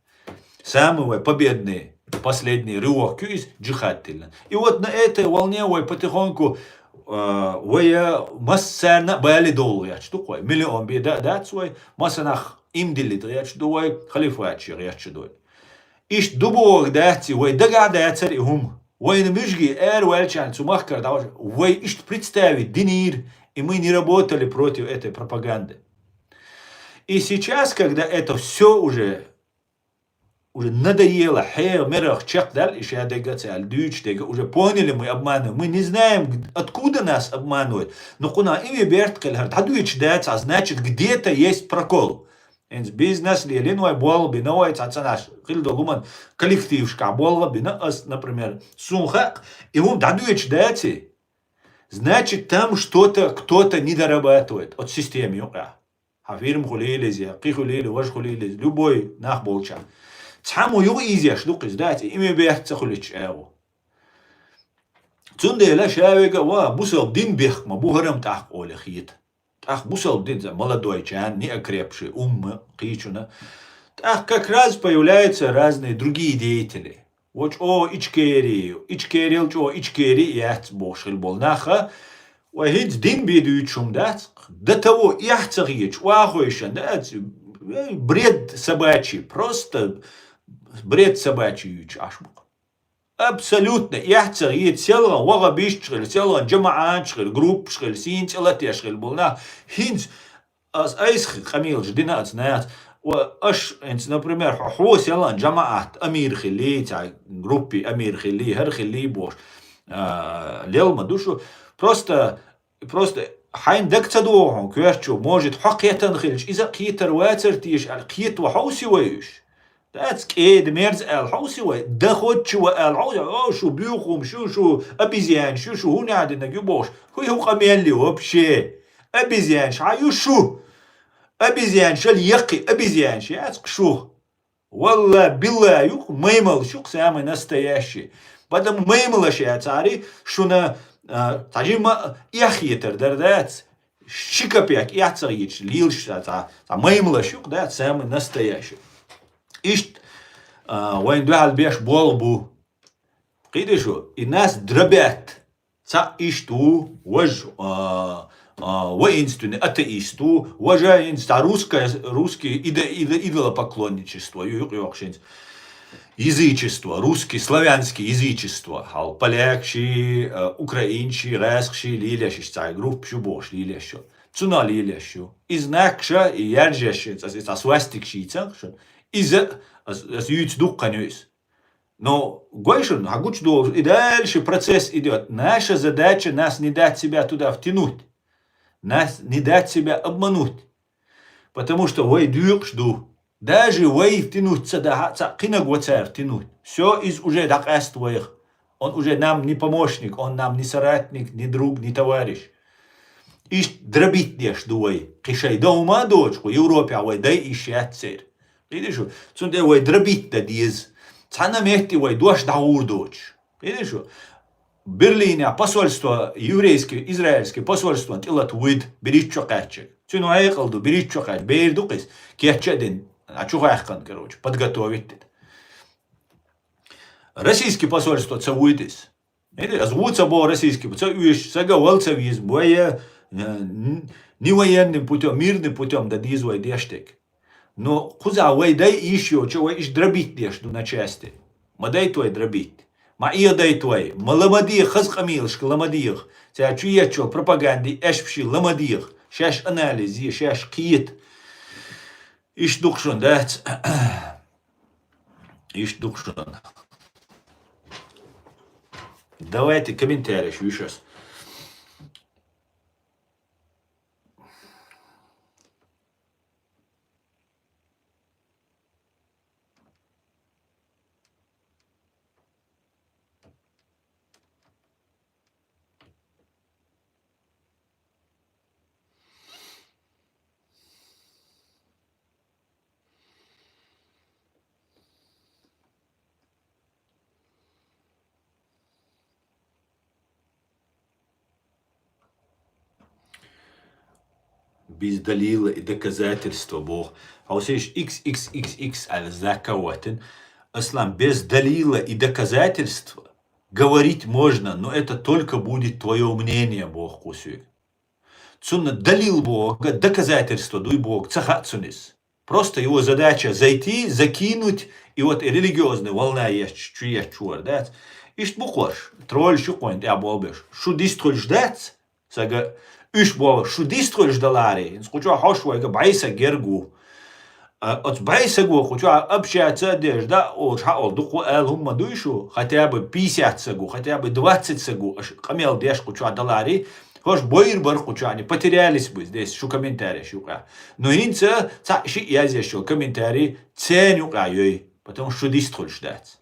Самый вай победный, последний рывок ю иза, джихад тиллина. И вот на этой волне вай потихоньку, э, вай, э, массарна а бале довла гӀерташ ду-кх вай. Миллион бе да а дац вай, масса нах иман диллийта гӀерташ ду вай, халифат ше гӀерташ ду вай. Иштта ду бохург дац и, вай дагахь дацар и хӀума. Вайна муьжги ара ваьлчарна цу махкара дӀаваха, вай иштта представить динийра, и мы не работали против этой пропаганды. И сейчас, когда это всё уже, уже надоело, хьега мерах чекхдаьлла, и шадерг а ца аьлла, дуьйцуш дерг а, уже поняли мы обманываем. Мы не знаем, г-, откуда нас обманывают. Но кхунах иман бертта хилла хӀара дӀадуьйцуш дац, а значит, где-то есть прокол. ХӀинца бизнес лелийна вай, болх бина вай, цхьацца нах хилла долу хӀуманна коллективашкахь болх а бина ас, например, суна хаьа, и хӀума дӀадоьдуш дац и. Значит, там что-то, кто-то не дорабатывает оцу системин юкъахь. Хьан фирма хуьлийла иза, я кхин хуьлийла, важа хуьлийла иза, любой нах болчохь. Цхьаммо юха а ийзеш ду-кх иза, дац, и иман бертта ца хуьлуьйтуш агӀо. Цундела ша вега а ва, бусалба дин бехк ма бу хӀара-м тӀаккха олий хета. ТӀаккха бусалба дин, молодой чан, неокрепший, умма, кхечунна. ТӀаккха как раз появляются разные другие деятели. Ва чӀогӀа Ичкери, Ичкерил чӀогӀа Ичкери яц бохуш хилла болу нах а, вай хӀинца дин бен дуьйцуш хӀума дац, до того эхь ца хеташ, охьахевшина дац, бред собачий, просто бред собачий юьйцуш Ӏаш бу-кх. Абсолютно, эхь ца хета, селхана ваха бисташ хилла, селхана жамаӀаташ хилла, группаш хилла, сийна цӀе латош хилла болу нах. ХӀинца ас айса къамелаш дина оцу нахаца. Ва аш, хӀинца, например, хьо, хьо селхана жамаӀат амир хилий, цхьа группи амир хилий, хӀара хилий бохуш, а, лела ма ду шу. Просто Просто хьайна дага ца догӀу хьуна коьртачо, может, хьо кхетта хилча, иза а кхетар вацара теша аьлла, кхета ван хьовсий вай уьш? Дац, кӀеда-мерза аьлла хьовсий вай, дан хоьттучу ван аьлла хьовсий вай, о, шу буьйхамаш ю, шу обезьянаш ю, шу хӀун яа динарг ю бохуш, хӀун ю хӀу къамел ю вообще? Обезьянаш хьан ю шу? Обезьянашал яккхий обезьянаш яц-кх шу. Валла, билла, ю-кх маймалш ю-кх самый настоящий. Потому маймалаш яцахьара шуна, а, цхьа жимма а эхь хетар дара дац. Ши капек эхь ца хеташ лелаш цхьа, цхьа, цхьа маймалаш ю-кх дац самый настоящий. Иштта, а, вайна дуьхьал беш болх бу. Кхийтий шу, и нас дробят. Цхьаъ иштта ву, важа, а, а, воинственный атеист ву, важа хӀинца цхьа русская, русский идо-, идо-, идолопоклонничество ю юкъайоккхуш хӀинца. Язычество, русский, славянский язычество. Хьал полякши, а, украинши, гӀаьскхаши лелош иштта цхьа группаш ю бохуш лелош ю. Цунах лелош ю. Иза наккха и яржеш, цхьа, цхьа свастик шийца, иза, ас, ас юьйцу дуккха хан ю иза. Но гой шуна, хьан гучудолуш, и дальше процесс идёт. Наша задача — нас не дать себя туда втянуть. Нас не дать себя обмануть. Потому что вай доькъуш ду. Даже вай втянуть ца дахьа а, цхьа кхинаг вацара втянуть. Всё, иза уже дӀакъаьста вайх. Он уже нам не помощник, он нам не соратник, не друг, не товарищ. Иштта дробить деш ду вай. Кхин шайн дан хӀума а доцуш, кху Европехь вай дайа йиш яц церан. Кхийтий шу, цундела вай дробить дан деза. Цхьана метте вай дош дӀагӀур доцуш. Кхийтий шу, Берлинехь посольство, еврейский, израильский посольство тӀелата вуьйда, берриг чу кхаьчча. Цуьнан хьекъал ду, берриг чу кхаьчча, бер ду-кх иза, кечча а дина, а чу хаьккхана, короче, подготовить дина. Российский посольство ца вуьйда иза. Хьиди, аса ву ца боху российский, ца уьйш, сага вала ца веза, вай, э, н-, не военным путём, мирным путём дан деза вай деш дерг. Но кхузахь вай дайа йиш йоцуш, вай иштта дробить деш ду на части. Ма дайта вай дробить. Ма Ӏехадайта вай. Ма ла ма деха, хаза къамелашка ла ма деха. Цара чу еттачу пропаганди, аьшпаши ла ма деха. Шаьш анализ е, шаьш кхета. Иштта ду-кх шуна, дац? Иштта ду-кх шуна. Давайте комментарий вуьйш ас. без далила и доказательства, боху. Хьо сеш икс икс икс икс аьлла закаватин. Аслан, без далила и доказательства говорить можно, но это только будет твоё мнение, боху кху соьга. Цунна далил боху, доказательства дуй боху, ца хаьа цунна иза. Просто его задача зайти, закинуть, и вот и религиозная волна еш, чу еш чу вар, дац? Иштта бу кхош, тролльш ю кхойна тӀехь болх беш. Шу дистхуьлуш дац? Сага уьш боху, шу дистхуьлуш даларе, хӀинца кху чохь хьош вайга бӀе саг герга ву. А, оцу бӀе саго кху чохь общаться а деш, да, олуш хьан олу дукха ала хӀумма дуй шу, хотя бы пятьдесят саго, хотя бы двадцать саго, аша къамел деш кху чохь даларе, хӀорш бойр бара кху чохь, они потерялись бы здесь, шу комментареш юкъахь. Но хӀинца цхьаъ шиъ язъеш йолу комментарий церан юкъахь йой, потому что шу дистхуьлуш дац.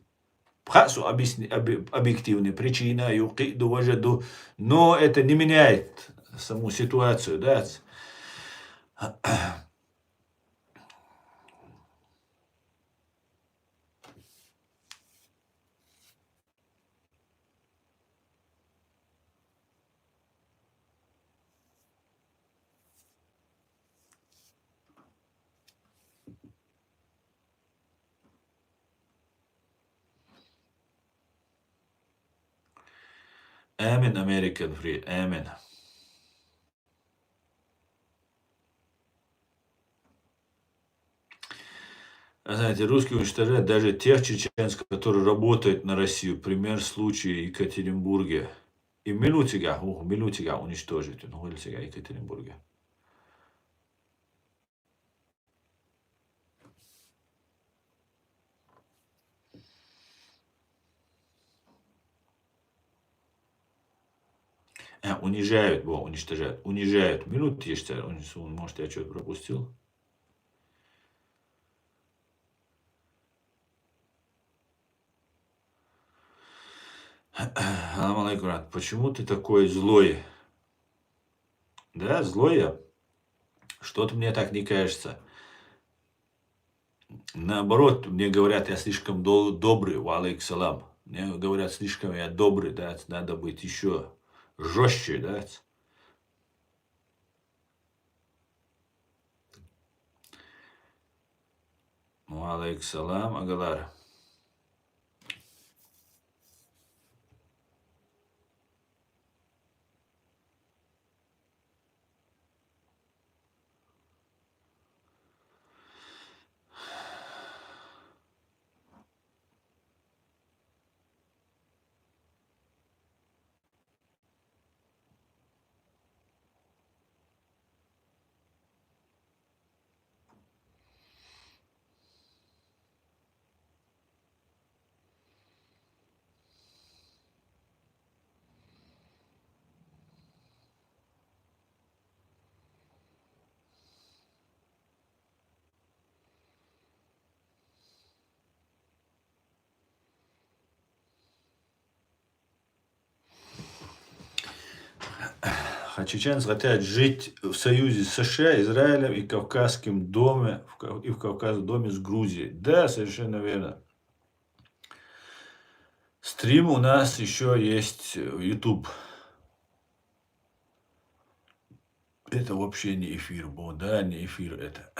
Хаьа со объясни-, объ-, объективная причина, ю кхин а ду, важа ду, но это не меняет саму ситуацию, дац? Amen, American Free, amen. А знаете, русские уничтожают даже тех чеченцев, которые работают на Россию. Пример случай в Екатеринбурге. И минутига, ух, минутига уничтожить, ну, или сега Екатеринбурге. А, унижают, бо, уничтожают. Унижают. Минут есть, может, я что-то пропустил. Салам алейкум, брат. Почему ты такой злой? Да, злой я. Что-то мне так не кажется. Наоборот, мне говорят, я слишком дол-, добрый, ва алейкум салам. Мне говорят, слишком я добрый, да, надо быть ещё жёстче, да. Ва алейкум салам, агалар. А чеченцы хотят жить в союзе с США, Израилем и Кавказским доме, в Кав-, и в Кавказском доме с Грузией. Да, совершенно верно. Стрим у нас ещё есть в YouTube. Это вообще не эфир был, да, не эфир это.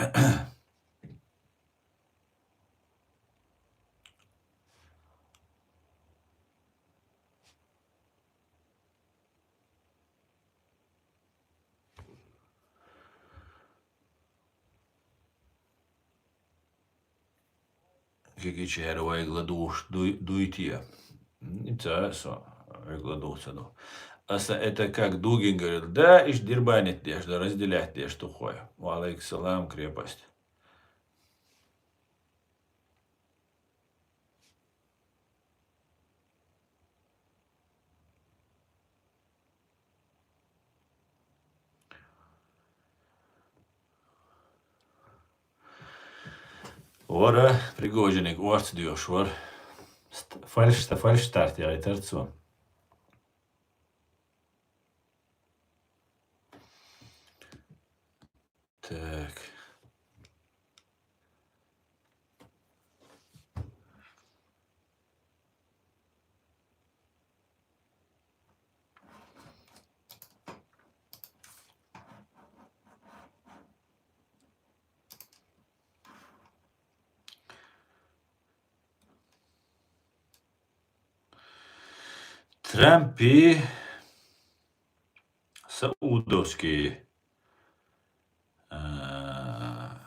Кегичара вайга ладугӀуш дуй-, дуй те? М, ца со вайга ладугӀу ца ду. Аса это как Дугин говорил, да, иш дирбанит деш, да, разделять деш тухой. Ва алейкум салам, крепость. Вара Пригожиниг орца доьхуш вара. Ст-, фальш, ста фальш старт яхийтар цо. Так. Трампи саудовский, а,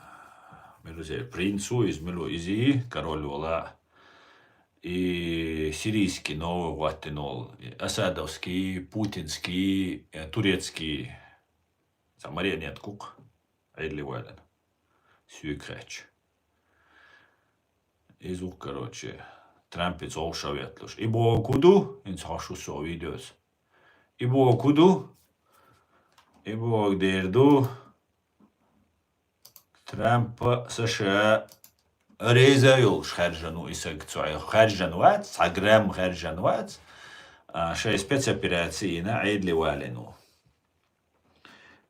милузе, принцу из милу изи, король вола, и сирийский новый гъаттинол, и асадовский, путинский, э, турецкий, ца марионетка укх, Ӏедали вален. Сюйкхач. Из укх, короче, Трампи цовша ветлуш. И бо куду, ин цхьа шу со видеос. И бо куду, и бо дерду, Трампа США реза йолуш хаьржану и саг цу хаьржан вац, цхьа грамм хаьржан вац, а, шай спецоперацийна Ӏедали валину.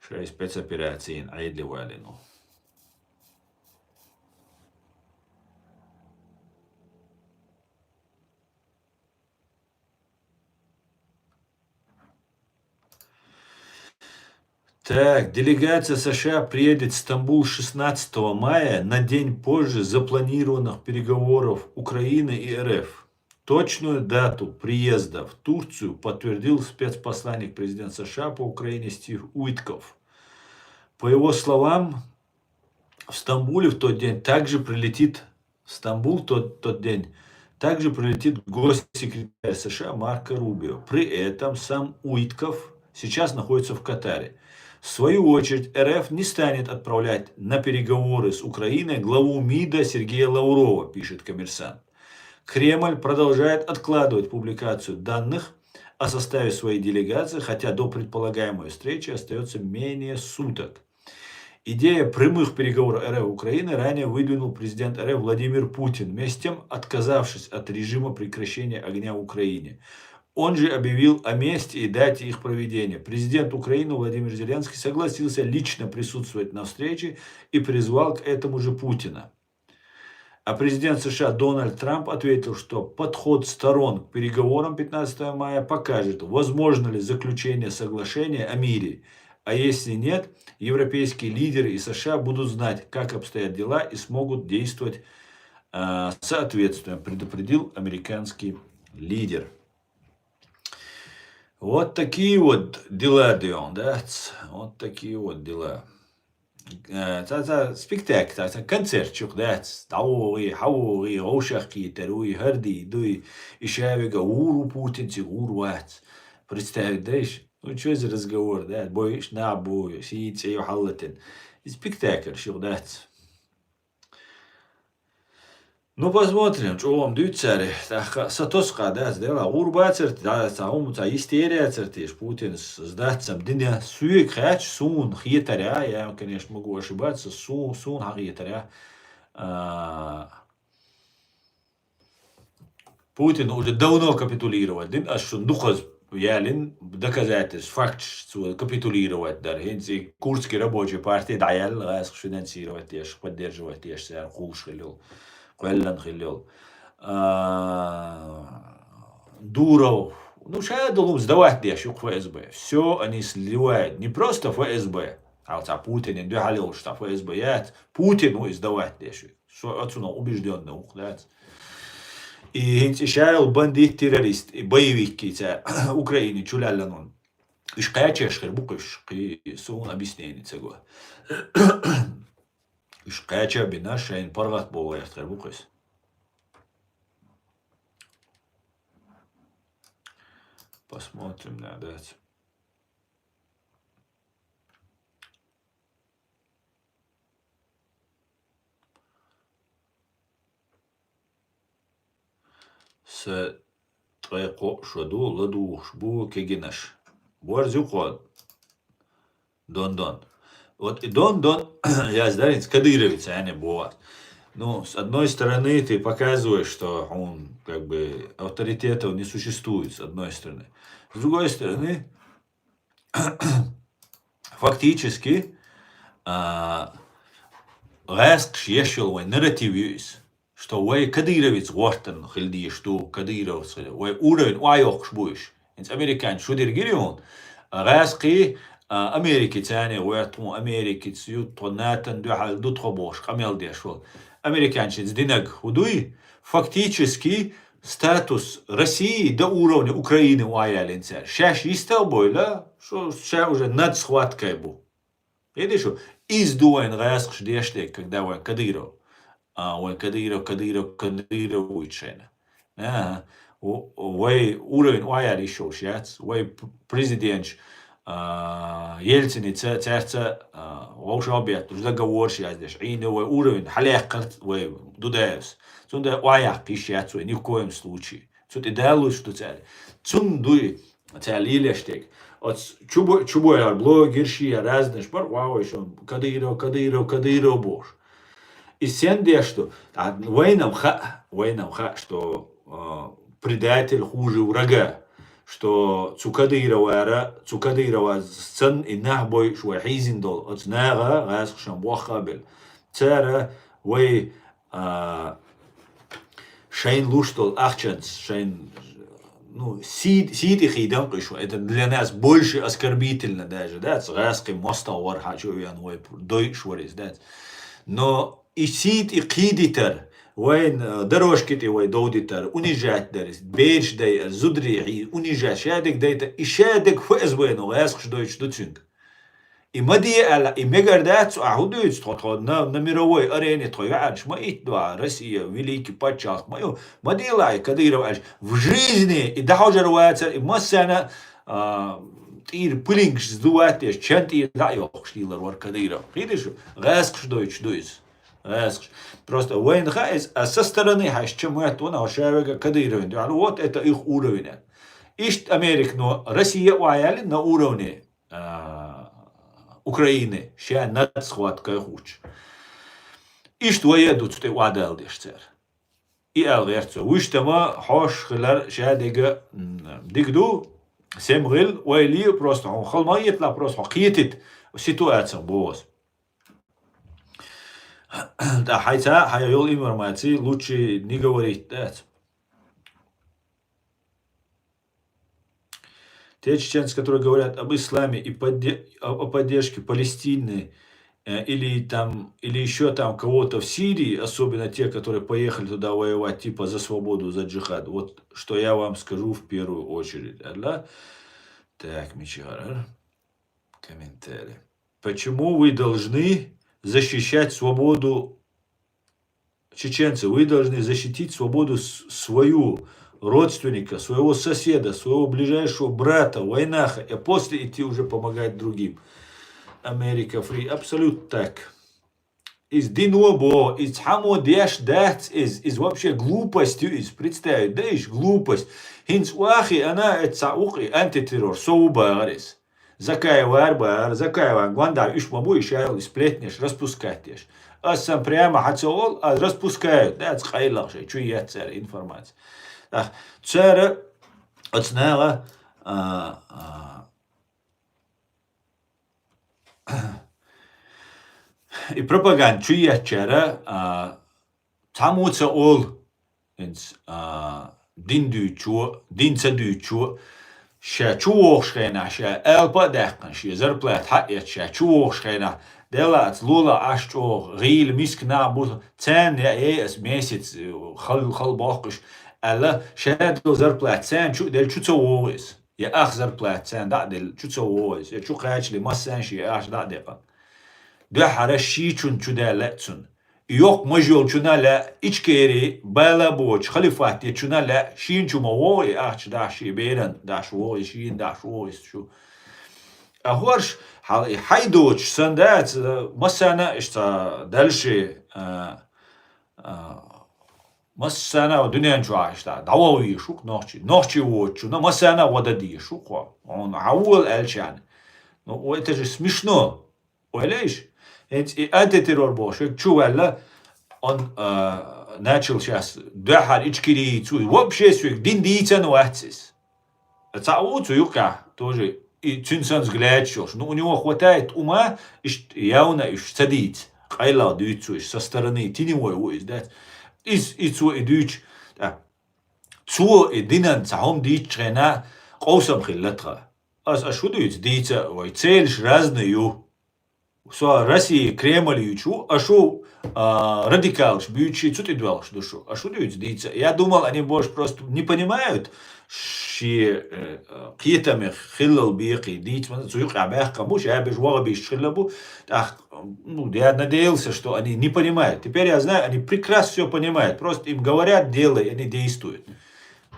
Шай спецоперацийна Ӏедали валину. Так, делегация США приедет в Стамбул шестнадцатого мая, на день позже запланированных переговоров Украины и РФ. Точную дату приезда в Турцию подтвердил спецпосланник президента США по Украине Стив Уитков. По его словам, в Стамбуле в тот день также прилетит, в Стамбул тот, тот день также прилетит госсекретарь США Марко Рубио. При этом сам Уитков сейчас находится в Катаре. В свою очередь, РФ не станет отправлять на переговоры с Украиной главу МИДа Сергея Лаврова, пишет «Коммерсант». Кремль продолжает откладывать публикацию данных о составе своей делегации, хотя до предполагаемой встречи остается менее суток. Идея прямых переговоров РФ Украины ранее выдвинул президент РФ Владимир Путин, вместе с тем отказавшись от режима прекращения огня в Украине. Он же объявил о месте и дате их проведения. Президент Украины Владимир Зеленский согласился лично присутствовать на встрече и призвал к этому же Путина. А президент США Дональд Трамп ответил, что подход сторон к переговорам пятнадцатого мая покажет, возможно ли заключение соглашения о мире, а если нет, европейские лидеры и США будут знать, как обстоят дела, и смогут действовать, а, соответственно, предупредил американский лидер. Вот такие вот дела, Дион, да? Вот такие вот дела. Э, ца, ца спектакль, ца, ца концерт чух дац. ДӀавогӀи, хьавогӀи, гӀовшах кхетар вуй, хӀарди дуй, и шавига гӀур ву Путинци, гӀур вац. Представить, да, иш? Ну, чё за разговор, да? Бойш на бой, сийцӀе ю хьаллатин. И спектакль шух дац. Ну, посмотрим, чӀогӀам дуьйцу цаьрга. ТӀаккха са тосу къа дац, дела, гӀур бацарт, да, ца хӀума, ца истерия царт еш, Путин с-, сдаться дина, суьйга хаьч, суна хетаря, я, конечно, могу ошибаться, су-, суна хьан хетаря. А, Путин уже давно капитулировать дин, ас шун дукхаза ялин доказательств, факташ цо капитулировать дар. ХӀинца и Курдский рабочий партия дӀаяьлла, гӀазкхаш финансировать деш, поддерживать деш, цара кхуллуш хилла йолу, кхоьллина хилла йолу. А, Дуров, ну, ша долу сдавать деш ю ФСБ. Всё, они сливают. Не просто ФСБ. А вот а Путинан дуьхьал йолуш цхьа ФСБ яц. Путин ву и сдавать деш ю. Со оцунах убеждённый ву-кх, дац. И хӀинца и ша йолу бандит, террорист, и боевик и ца Украине чу лаьлланон. Уьш кхачош хир бу-кх уьш, кхин суна объяснение ца го. Уьш кхача а бина, шайна паргӀат бовла гӀерта хир бу-кх иза. Посмотрим, да, дац. Са ткъе кхоъ шо ду, ладугӀуш бу кегийнаш. Борз ю кхо, Дон-Дон. Вот и Дон-Дон, я, знаете, кадыровец, а не бо. Ну, с одной стороны, ты показываешь, что он, как бы, авторитетов не существует, с одной стороны. С другой стороны, фактически, а, гӀаскхаш еш йолу вайн нарратив ю иза, что вай кадыровец гӀортарна хила дезаш ду, кадыровец хила, вай уровень охьайоккхуш бу уьш. ХӀинца американцы шу дерг гири хьуна, гӀаскхий, а, Америкица, ваьтту хьуна Америкица, ю тхо НАТОн дуьхьал ду тхо бохуш, къамел деш волу. Американчица динарг хӀун дуй? Фактически, статус России до уровня Украины охьаяьллина цара. Шаьш йист а бойла, шо ша уже нацсхваткай бу. Кхетий шу? Иза ду вайна гӀаскхаша деш дерг, когда вайн Кадыров. А, вайн Кадыров, Кадыров, Кадыров вуйчу шайна. Ага. В-, вай уровень охьаяьлла йиш йолуш яц. Вай п-, президенташ, а, Ельциница, цаьрца, а, вовшах бетташ, договораш яздеш. Ӏийна вай уровень хьалаяккхарца вай Дудаевс. Цундела охьаяккха йиш яц вай, ни в коем случае. Цу тӀе далуш ду цара. Цунна дуй цара лелаш дерг. Оцу чу бу-, чу бу яра блогерш я, разнаш бар, вагӀой шун Кадыров, Кадыров, Кадыров бохуш. И сен деш ду? А вайнам хаьа, вайнам хаьа, что, а, предатель хуже врага, что цу Кадыровара, цу Кадырова санна и нах бойуш вай хьийзина долу оцу наха гӀаскхашан боххабелла. Цара вай, а, шайна луш долу ахчанца, шайна, ну, сий-, сий тӀе хийдан къуьш вай. Это для нас больше оскорбительно даже, дац? ГӀаскхи мостагӀа вара хьан чу веана вай пур-, дойуш вара иза, дац? Но и сий тӀе кхийдитар, вайн, э, дорожки тӀе вай довдитар, унижать дар, бераш дайар, зударий хьийза, унижать, шадерг дайта, и шадерг фу эза вайна гӀаскхаш дойтуш ду цуьнга. И ма де аьлла, и мегар дац, а хӀун дуьйцу тхо, тхо на, на мировой арене тхо яьӀарш ма итт ду, а Россия, великий паччахьалкх ма ю, ма делахь и Кадыров аьлча, в жизни и дӀахьожар вацара, и массарна, а, тӀера пылинкаш здувать деш, чан тӀера дӀа а йохкуш лелар вара Кадыров. Кхетий шу? ГӀаскхаш дойтуш ду иза. ГӀаскхаш. Просто вайна хаьа иза, а со стороны хьаьжча моьтту ван, а ша вега Кадыровна дуьхьал, вот это их уровень. Иштта Америка, но Россия а ван яьлла на уровне а, Украины, ша нацсхваткай хучу. Иштта вай а ду цу тӀе охьадала деш цара. И аьлла гӀерта цо. Вуьштама хьош хилар ша дега, м, дика ду, сема гӀил, вай ле а просто хьуна хала ма хеталахь, просто хьо кхетийта ситуацих боху ас. ТӀаккха хьайца, хьайна йолу информаци лучше не говорить дац. Те чеченцы, которые говорят об исламе и подде-, о, о поддержке Палестины, э, или там, или ещё там кого-то в Сирии, особенно те, которые поехали туда воевать, типа за свободу, за джихад. Вот что я вам скажу в первую очередь. Алла. Так, мичара. Комментарий. Почему вы должны защищать свободу чеченцы, вы должны защитить свободу с-, свою, родственника, своего соседа, своего ближайшего брата, вайнаха, и после идти уже помогать другим. Америка фри, абсолютно так. Иза дино бо, иза цхьаммо деш дац иза, иза вообще глупость ю иза, представить, да, иза глупость. ХӀинца вахи ана, это цхьа укхи антитеррор, со ву бахар иза. Закаевар бара, Закаеван гондахь уьш ма бу, и шайла и сплетнеш распускать деш. Ас сан прямо хьан ца олу, ас распускаю, дац къайлах шайн, чу еттара информация. Ах, цара, оцу наха, а, а, и пропаганда чу еттара, а, цхьаммо ца олу, хӀинца, а, дин дуьйцучо, дин ца дуьйцучо, ша чу вогӀуш хенахь, ша алапа а даьккхина, шен зарплата хьаэца, ша чу вогӀуш хенахь, делаца лола Ӏаш чӀогӀа, гӀийла миска нах бу, царна яа, эй, ас месяц, хал-, хала боккхуш, аьлла, ша долу зарплата царна чу а делла, чу ца вогӀу иза. Я ах зарплата царна дӀа а делла, чу ца вогӀу иза, я чу кхачале массарна шен ахча дӀа а декъна. Дуьххьара шийчунна чу даьлла а цунна. И йоккха маж йолчунна лаьа, Ичкери, бала боцу халифатечунна лаьа, шена чу ма вогӀу и ахча дахьа, шен беран дахьа вогӀу, и шена дахьа вогӀу иза чу. А хӀорш, хьал-, и хьай доцуш санна дац, массарна а иштта дальше, а, а, массарна а дуьнен чохь иштта дӀаваха везаш ву-кх нохчий. Нохчий воцучунна массарна а гӀо дан дезаш ву-кх хьо. Хьуна хьан вола аьлчарна. Ну, это же смешно. Ойла иш? ХӀинца и антитеррор бохуш верг чу ваьлла, он, а, начал щас дуьххьара Ичкерийца ву, вообще соьга дин дийцан вац иза. Цхьаъ ву цу юккъехь, тоже и цуьнан санна взгляд йолуш. Ну, у него хватает ума, иштта явно уьш ца дийца. Къайлах дуьйцу уьш, со стороны теневой ву иза, дац? Иза, и цо и дуьйцу. ТӀаккха цо и динан цхьа хӀума дийцучу хенахь къовсам хилла тхан. Ас аша хӀун дуьйцу? Дийца а вай, целаш разный ю. Со Россия, Кремль юьйцуш ву, а шу, а, радикалаш буьйцуш, цу тӀе доьлхуш ду шу. А шу дуьйцу дийца. Я думал, они больше просто не понимают, ши, э, кхетаме хиллал бекхий, дийца ма цу юкъа баьхкан бу, ша беш ваха бийшаш хилла бу. ТӀаккха, ну, я надеялся, что они не понимают. Теперь я знаю, они прекрасно все понимают. Просто им говорят, делай, они действуют.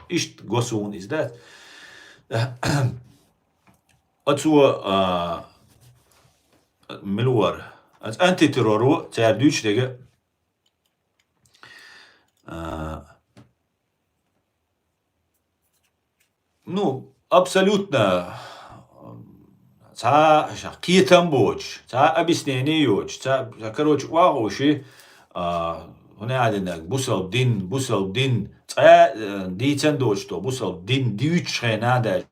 Иштта го суна иза, да? Оцо, а, мила вара? Оцу антитерроро цара дуьйцу дерг, а, ну, абсолютно, м, цхьа ша кхетам боцуш, цхьа объяснение йоцуш, цхьа, короче, охьа а гӀуш, а, хӀун аьлла динарг, бусалба дин, бусалба дин, цкъа, э, дийцан доцуш, то бусалба дин дуьйцучу хенахь даже.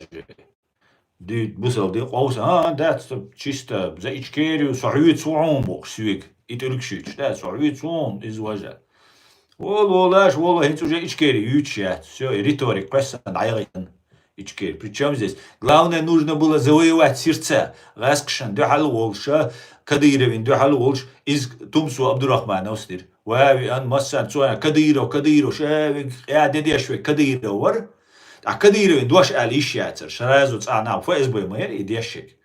Дуьйцу бусалба дин къовса, а, дац, со чисто за Ичкерию, со хьоьцу ву хьуна бохуш соьга, и тӀулг шуьйцуш, да, со хьоьцу ву хьуна, иза важа. Вола, волаш, вола, хӀинца уже Ичкери юьйцуш яц. Всё, и риторика кхоьссина дӀаяхийтина Ичкери. Причём здесь? Главное, нужно было завоевать сердца. ГӀаскхашна дуьхьал волуш, Кадыровна дуьхьал волуш, иза Тумсо Абдурахмановс дира. Ва виан, массарна цо аьлла, Кадыров, Кадыров, ша вега, я де деш вега Кадыров вара. Ткъа Кадыровн дош аьлла йиш яцара, сразу цӀахь нах, ФСБ ма яра и дешшиг.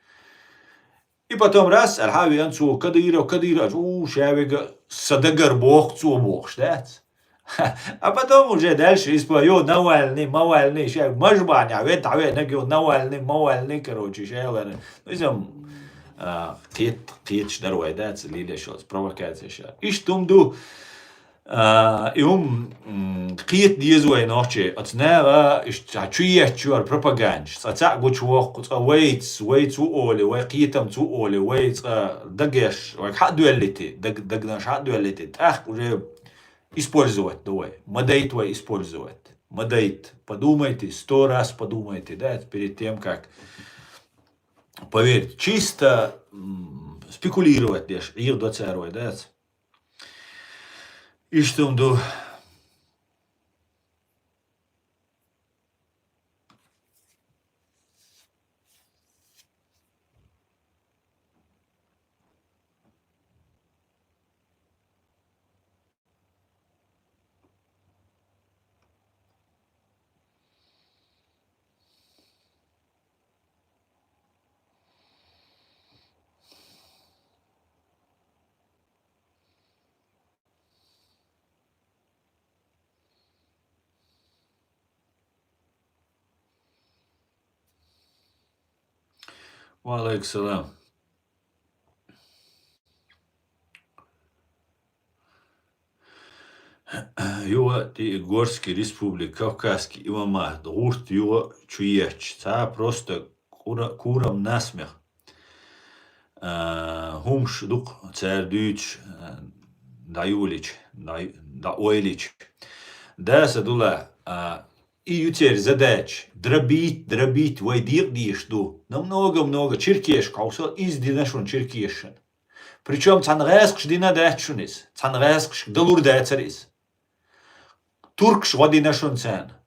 И потом раз, аьлла, хьан веана цо, Кадыров, Кадыров, у, ша вега са дагара боху цо бохуш, дац? А потом уже дальше испо-, ё, Навальный, Мавальный, ша, Мажбаня, вет, а вет, наг, ё, Навальный, Мавальный, короче, ша, лара. Ну, иза, а, кхет-, кхеташ дара вай, дац, лелаш, провокация ша. Иштта хӀума ду, А, и хӀума, м, кхета деза вай нохчий. Оцу наха иштта чу етташ йора пропагандаш. Цкъа цхьаъ гучувоккху, цкъа вайца, вайца ву олий, вай кхетамца ву олий, вай цкъа дагеш, вай хьа а доьллийта, даг-, дагнаш хьа а доьллийта. ТӀаккха уже использовать ду вай. Ма дайта вай использовать. Ма дайта. Подумайте, сто раз подумайте, да, перед тем, как поверить. Чисто, м, спекулировать деш, Ӏеха до цара вай, да? Иштта хӀума ду. Ва алейкум салам. Юха тӀе Горский республика, Кавказский имамат, гӀурт юха чу етташ. Цхьа просто кура-, курам насмех. А, хӀумаш дукха цара дуьйцуш, а, дӀайолийча, дӀай-, дӀаойлийча. Да, Садулла, а, и ю церан задача, дробить, дробить, вай декъа дезаш ду. Намного-много черкешка хьовсал, иза дина шуна черкешна. Причём цхьана гӀаскхаша дина дац шуна иза, цхьана гӀаскхашка далур дацара иза. Туркаш гӀо дина шуна царна.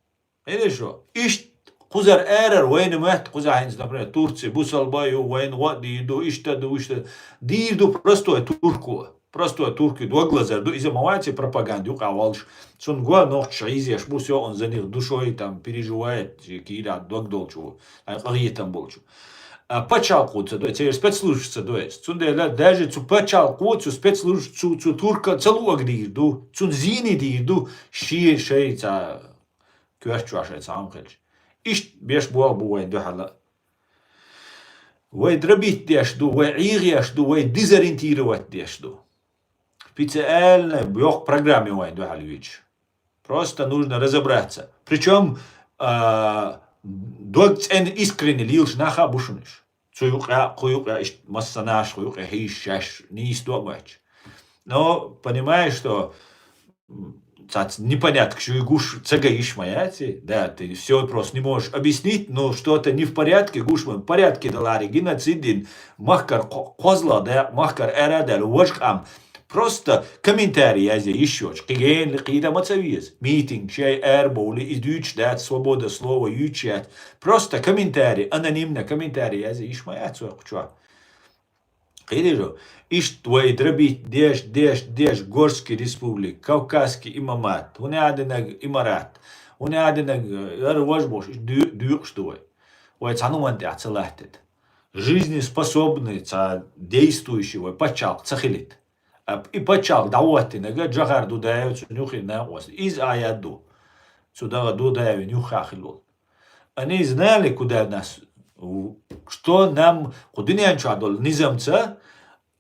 Хьере шо? Иштта кхузара арара вайна моьтту, кхузахь хӀинца, например, Турция бусалба ю, вайна гӀо а дийр ду, иштта ду, иштта ду. Дийр ду простой турко. Простой турко дог лазар ду, иза ма вац и пропаганда юкъахь волуш. Цунна го нохчаш хьийзеш бу, всё, он за них душой там переживает, кийра дог долчу, ай, къахетам болчу. А пачхьалкхо ца дой, церан спецслужбаш ца дой. Цундела даже цу пачхьалкхо, цу спецслужб-, цу, цу турка ца луъаг дийр ду, цунна зийне дийр ду, шен шайца коьртачохь шайн цхьа хӀума хилча. Иштта беш болх бу вайн дуьхьала. Вай дробить деш ду, вай Ӏехъеш ду, вай дезориентировать деш ду. Специально йоккха программа ю вайн дуьхьала юьйцуш. Просто нужно разобраться. Причём, а, дог цӀена искренне лелаш нах а бу шуна уьш. Цу юкъа, кху юкъа, иштта массанаш кху юкъа хьийзаш шаьш нийса ду а моьттуш. Но, понимаешь, что, м, цац непоняткаш юй гуш ца ган йиш ма яц и. Да, ты всё просто не можешь объяснить, но что-то не в порядке, гуш ма, порядке даларе геноцид дина, махкара кхо-, кхозлагӀа дакъа, махкара аьрра а даьлла, важа къам. Просто комментарий язъе йиш йоцуш, кхин генали кхийда ма ца веза. Митинг шай арабовлий, и дуьйцуш дац, свобода слова юьйцуш яц. Просто комментарий, анонимно комментарий язъе йиш ма яц вай кху чохь. Хьийдижо, иштта вай дробить деш, деш, деш, Горский республик, Кавказский имамат, хӀуна аьдинаг имарат, хӀуна аьдинаг, э, ара вож бош, иштта дуй-, дуйкъуш ду вай. Вай цхьан хӀуман тӀехь ца латтит. Жизнеспособный, цхьа действующий вай паччалкх ца хилит. А и паччалкх дӀавоттинага Джохар Дудаев, цу нюхин накъост. Из а яд ду. Цу дагӀа Дудаевин юххьа хилла волу. Они знали, куда нас, в-, что нам, кху дуьнен чохь долу низамца,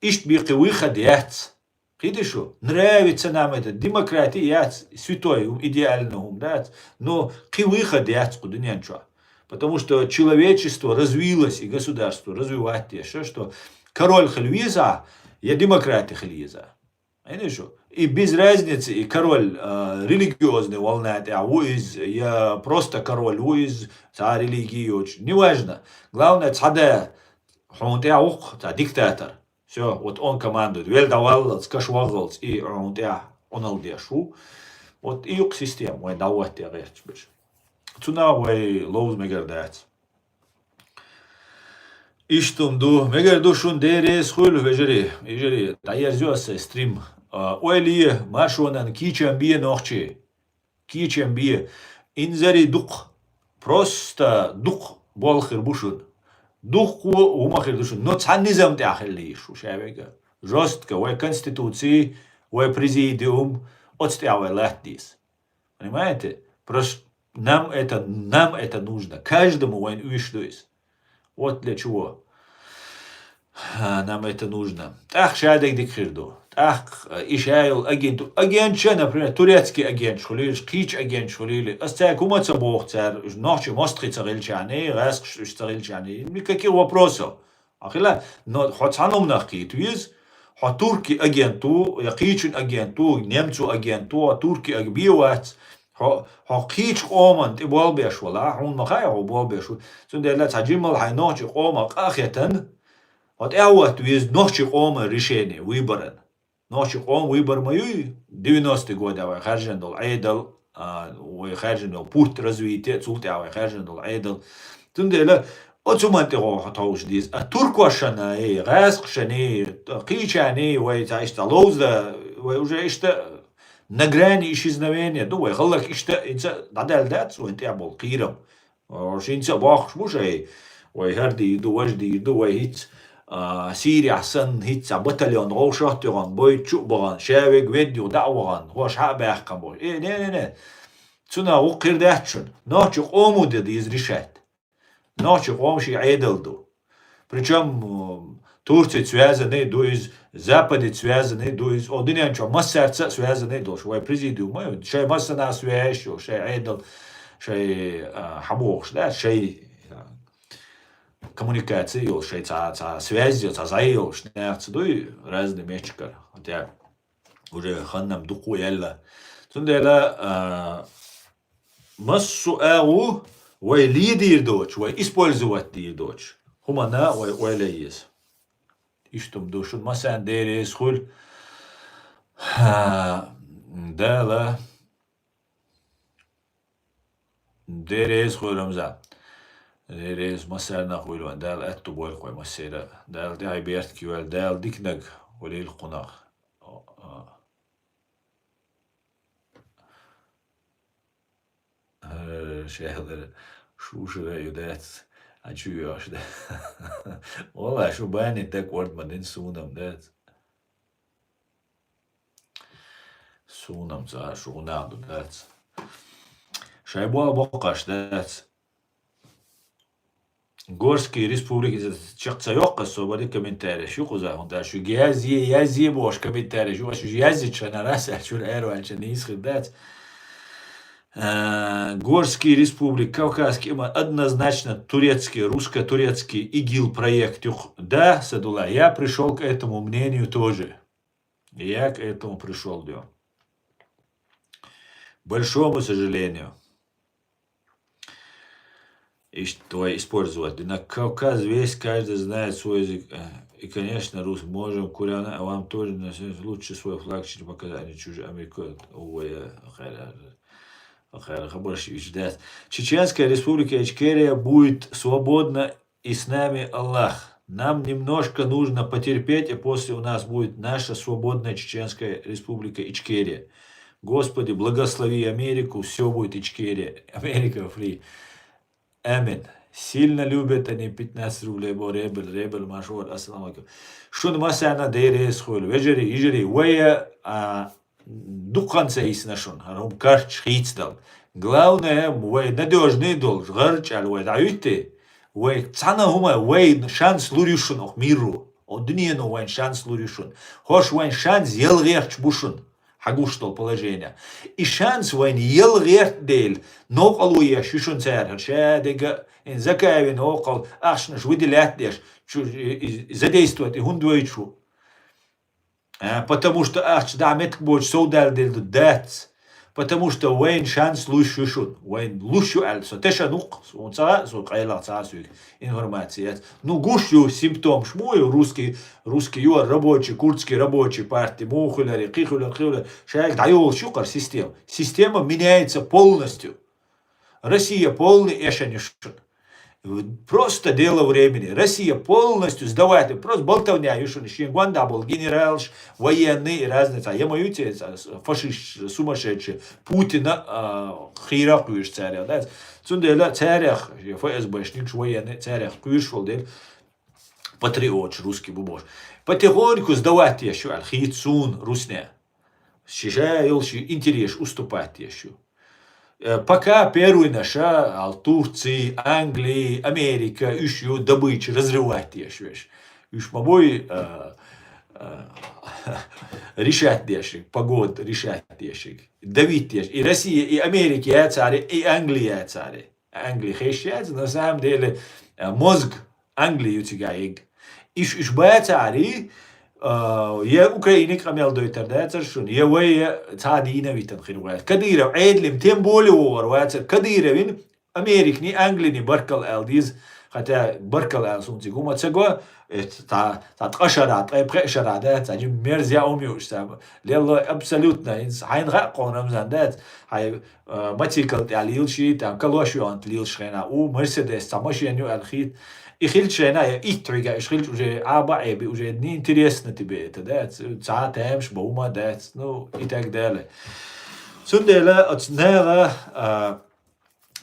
иштта бен кхин выход яц. Кхидиш шу? Нравится нам это, демократия яц, святой, идеальный хӀума дац, но кхин выход яц кху дуьнен чохь. Потому что человечество развилось, и государство развивать деш, что король хила веза, я демократия хила еза. Хьийдижо. И без разницы, и король, а, религиозный волна тӀехь ву иза, я просто король ву иза, цхьа религия йоцуш. Неважно. Главное, цхьа да хьуна тӀехь ву-кх, цхьа диктатор. Всё, вот он командует. Вел дӀаваллалц, каш вагӀалц, и хьуна тӀехь Ӏуналла деш ву. Вот и юкъ система, вайн дӀаватте гӀерташ берш. Цунах вай ловза мегар дац. Иштта хӀума ду, мегар ду шун деррис хуьлу, вежарий, вежарий, дӀаерзайо аса стрим. А, ойла е, маршонан кийчам бе нохчий. Кийчам бе. Инзаре дукха. Просто дукха болх хир бу шун. Дукха хӀума хир ду шун. Но цхьа низам тӀехь хила йиш шу ша вега. Жестко, вай конституций, вай президиум, оцу тӀехь вай латта деза. Понимаете? Просто нам это, нам это нужно. Каждому вайн уьш ду иза. Вот для чего, а, нам это нужно. ТӀаккха шадерг дика хир ду. ТӀаккха, а, и ша йолу агенту-, агентча, например, турецкий агенташ хуьлийла, кхечу агенташ хуьлийла. Ас цаьрга хӀума ца боху цара, уьш нохчий мостагӀий ца хилчарний, гӀаскхаш уьш ца хилчарний. Никаких вопросов. Ахила, но хьо цхьана хӀуманах кхета веза, хьо турки агент ву, я кхечун агент ву, немцу агент ву, хьо турки аг-, бе вац, хьо, хьо кхечу къоман тӀе болбеш вала, хьуна ма хаьа хьо болбеш ву. Цундела цхьа жиммал хьайн нохчи къоман къа а хетан, хьо тӀаьхьаватта веза нохчи къоман решение, выборан. Нохчи къоман выбор ма юй, девяностый года вай хаьржина долу Ӏедал, а, вай хаьржина долу путь развития, цул тӀаьхьа вай хаьржина долу Ӏедал. Цундела оцу ман тӀе гӀо хьо товш деза. А туркошана, эй, гӀаскхашана, кхечарна, вай цхьа иштта ловза, вай уже иштта на грани исчезновения ду, вай хӀаллак иштта, инца дӀадаьлла дац, вайн тӀехь болу кхийрам. О, шинца а бохкуш бу шай, вай хӀара дийр ду, важа дийр ду, вай хӀинца, а, Сирияхь санна, хӀинца батальон гӀовшахтоьгӀан, бойчу а бахана, шавег ведда юха дӀа а вахана, хӀош хьа а баьккхина бохуш. Э, не, не, не. Цунах вукху хир дац шуна. Нохчи къомо де деза решать. Нохчи къомо шен Ӏедал ду. Причём, м, Турцица связанный ду иза, Западица связанный ду иза, о, дуьнен чохь массаьрца а связанный долуш. Вай президиум, шай массанхьа связь йолуш, шай Ӏедал, шай, а, хьан бохуш, да, шай, а, коммуникаци йолуш, шай цхьа, цхьа связь йолуш, цхьа зӀе йолуш, нахаца дуй, разный меттигара. Хотя уже ханнам дукха яьлла. Цундела, а, массо а агӀо вай ледийр доцуш, вай использовать дийр доцуш хӀуманна вай ойла еза. Иштта хӀума ду шуна массарна деррис хуьлу. Дала деррис хуьлу, Рамзан. Деррис массарна хуьлу вайн. Дала аьтту бойла кхой массера. Дала тӀаьхье берт кийвелла. Дала диканаг хуьлийла кхунах. Э, шаьлара шушара ю дац, а чу йош да. Валла, шу бани так орд ма дин сунам дац. Сунам ца шу гунагӀ ду дац. Шай бо боккхаш дац. Горский республика, иза чекх ца йоккха, со баде комментарий шу кхуза, хӀунда шу язъе, язъе бохуш комментарий шу, шу язъе чана раса, чура аьрвалча нийс хир дац. А, Горский республик, Кавказский, има однозначно турецкий, русско-турецкий ИГИЛ проект юкъ. Да, Садулла, я пришёл к этому мнению тоже. Я к этому пришёл, да. Большому сожалению. Иштта вай использовать. На Кавказ весь каждый знает свой язык. Э, и, конечно, рус можем, куряна, а вам тоже на всё лучше свой флаг чуть показать, а не чужой Америка. Ой, э, хайра, хайра, хабар ши иш дац. Чеченская республика Ичкерия будет свободна, и с нами Аллах. Нам немножко нужно потерпеть, и после у нас будет наша свободная Чеченская Республика Ичкерия. Господи, благослови Америку, все будет Ичкерия. Америка фри. Амин. Сильно любят они пятнадцать рублей, бо ребел, ребел, машор, ассаламу алейкум. Шун масана дерес хуйл. Вежери, ижери, вая, а, дукханца исна шун. Харум карч хийцдал. Главное, вай надежный дол, гъарчал вай, да, юйте. Вай цана хума, вай шанс лурюшун ох миру. О дуньяну вайн шанс лурюшун. Хош вайн шанс елгехч бушун. Хьагуш дол положение. И шанс вайн елгерт дел, нокъал уя шушун цар, ша дега, ин закавин окъал, ахшнаш выделять деш, чу-, и, и задействовать, и хундвайчу. А, потому что ахч да метк боч соудал дел дац. Потому что вайн шанс луш шушун, вайн луш шу аль, со теша нук, со ца, со къайла ца суик, информация. Ну, гуш ю симптом шму ю русский, русский ю рабочий, курдский рабочий партии, му хуляри, кихуляр, кихуляр. Шайк да ю шукар система. Система меняется полностью. Россия полный эшен ю шут. Просто дело времени. Россия полностью сдавать. Просто болтовня ю шут. Шин гуанда был генералш, военный и разные. Ца, я мою те, ца, фашист, сумасшедший. Путина, а, хира куш царя, да? Цундела царях, ФСБшник, военный, царях куш вол дел. Патриот, русский бубош. Потихоньку сдавать я шу, аль хит сун, русня. Шиша йол ши интерес уступать я шу. Э, пока первый наша, ал Турции, Англии, Америка, уж ю добычу разрывать я шу, веш. Уж мабой, э, э, решать дешик, погод решать дешик. Давить деш. И Россия, и Америка я царе, и Англия я царе. Англи хешяц, на самом деле, э, мозг Англи ю цига иг. Иш, иш баца ари, э, я Украиник амел дойтар да царшун, я вай я ца дина витан хирвац. Кадыров, Эдлим, тем более овар вацар. Кадыровин Америкни, Англини баркал алдиз, хотя баркал ал сунци гума цего, э, та, та ташара, та пхешара да, та жим мерзя умюш, та лело абсолютно, инс, хайн га кон Рамзан да, хай, э, мотоцикл тя лил ши, там, калошион лил шхена, у, Мерседес, та машин ю аль хит. И хил шена, я ит трига, иш хил уже, аба эби, уже не интересно тебе это, да, ц-, ца темш, боума, да, ц-, ну, и так далее. Цундела, от нега, э,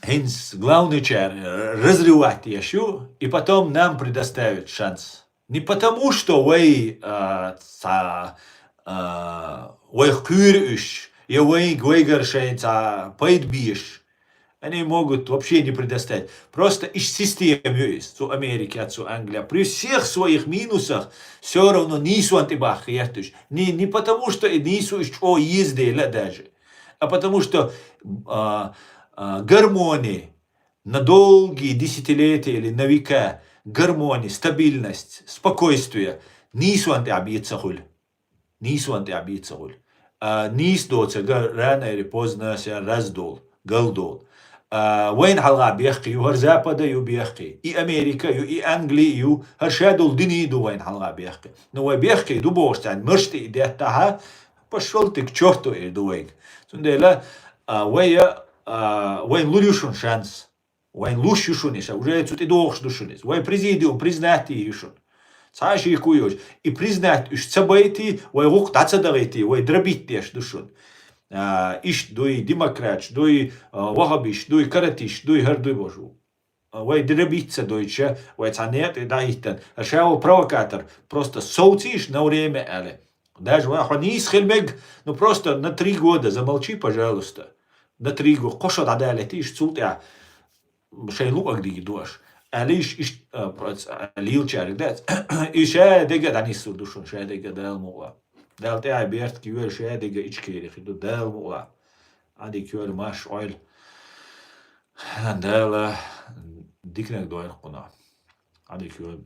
хинс, главный чар, э, разрывать я шу, и потом нам предоставят шанс. Не потому, что вай, э, ца, э, вай хкюр уж, я вай гвайгар шайн ца пайд биш. Они могут вообще не предоставить. Просто из систем есть, цу Америки, а цу Англии. При всех своих минусах все равно нису антибах ертуш. Не, не потому, что и нису иш о езде даже, а потому что, а, а, гармония на долгие десятилетия или на века, гармония, стабильность, спокойствие, нису анти абьется хуль. Нису анти абьется хуль. А, нис доца га-, рано или поздно ся раздол, галдол. А, вайн халга бехки, ю хар Запада ю бехки, и Америка ю, и Англия ю, хар шадол дини ду вайн халга бехки. Ну, вай бехки ду бошцан, мышты и деттаха, пошёл ты к чёрту и ду вайг. Цундела, а, вай, а, вайн лурюшун шанс. Вайн луш ю шуниса, уже цу ти дохш ду шунис. Вай президиум признать ю шун. Ца ши куйош. И признать уж ца байти, вай гук да ца дагайти, вай дробить деш ду шун. А, иш дуй, демократш дуй, а, вахабиш дуй, каратиш дуй, хар дуй божу. А, вай дробить ца дойча, вай ца нет и да иттан. А шао провокатор, просто соуциш на время але. Даже вай хо нис хилмег, ну просто на три года замолчи, пожалуйста. На три года. Кошо да далети иш цултя. Шай луъаг диги дуаш. Алиш иш, а, проц-, а, лил чарик дац. И ша дега дани сур душун, ша дега дал мула. Дал те ай берт ки вер ша дега ич кери хиду дал мула. Ади кёр маш ойл. Дала дикнак дойл куна. Ади кёр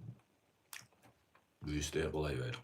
висте голай вер.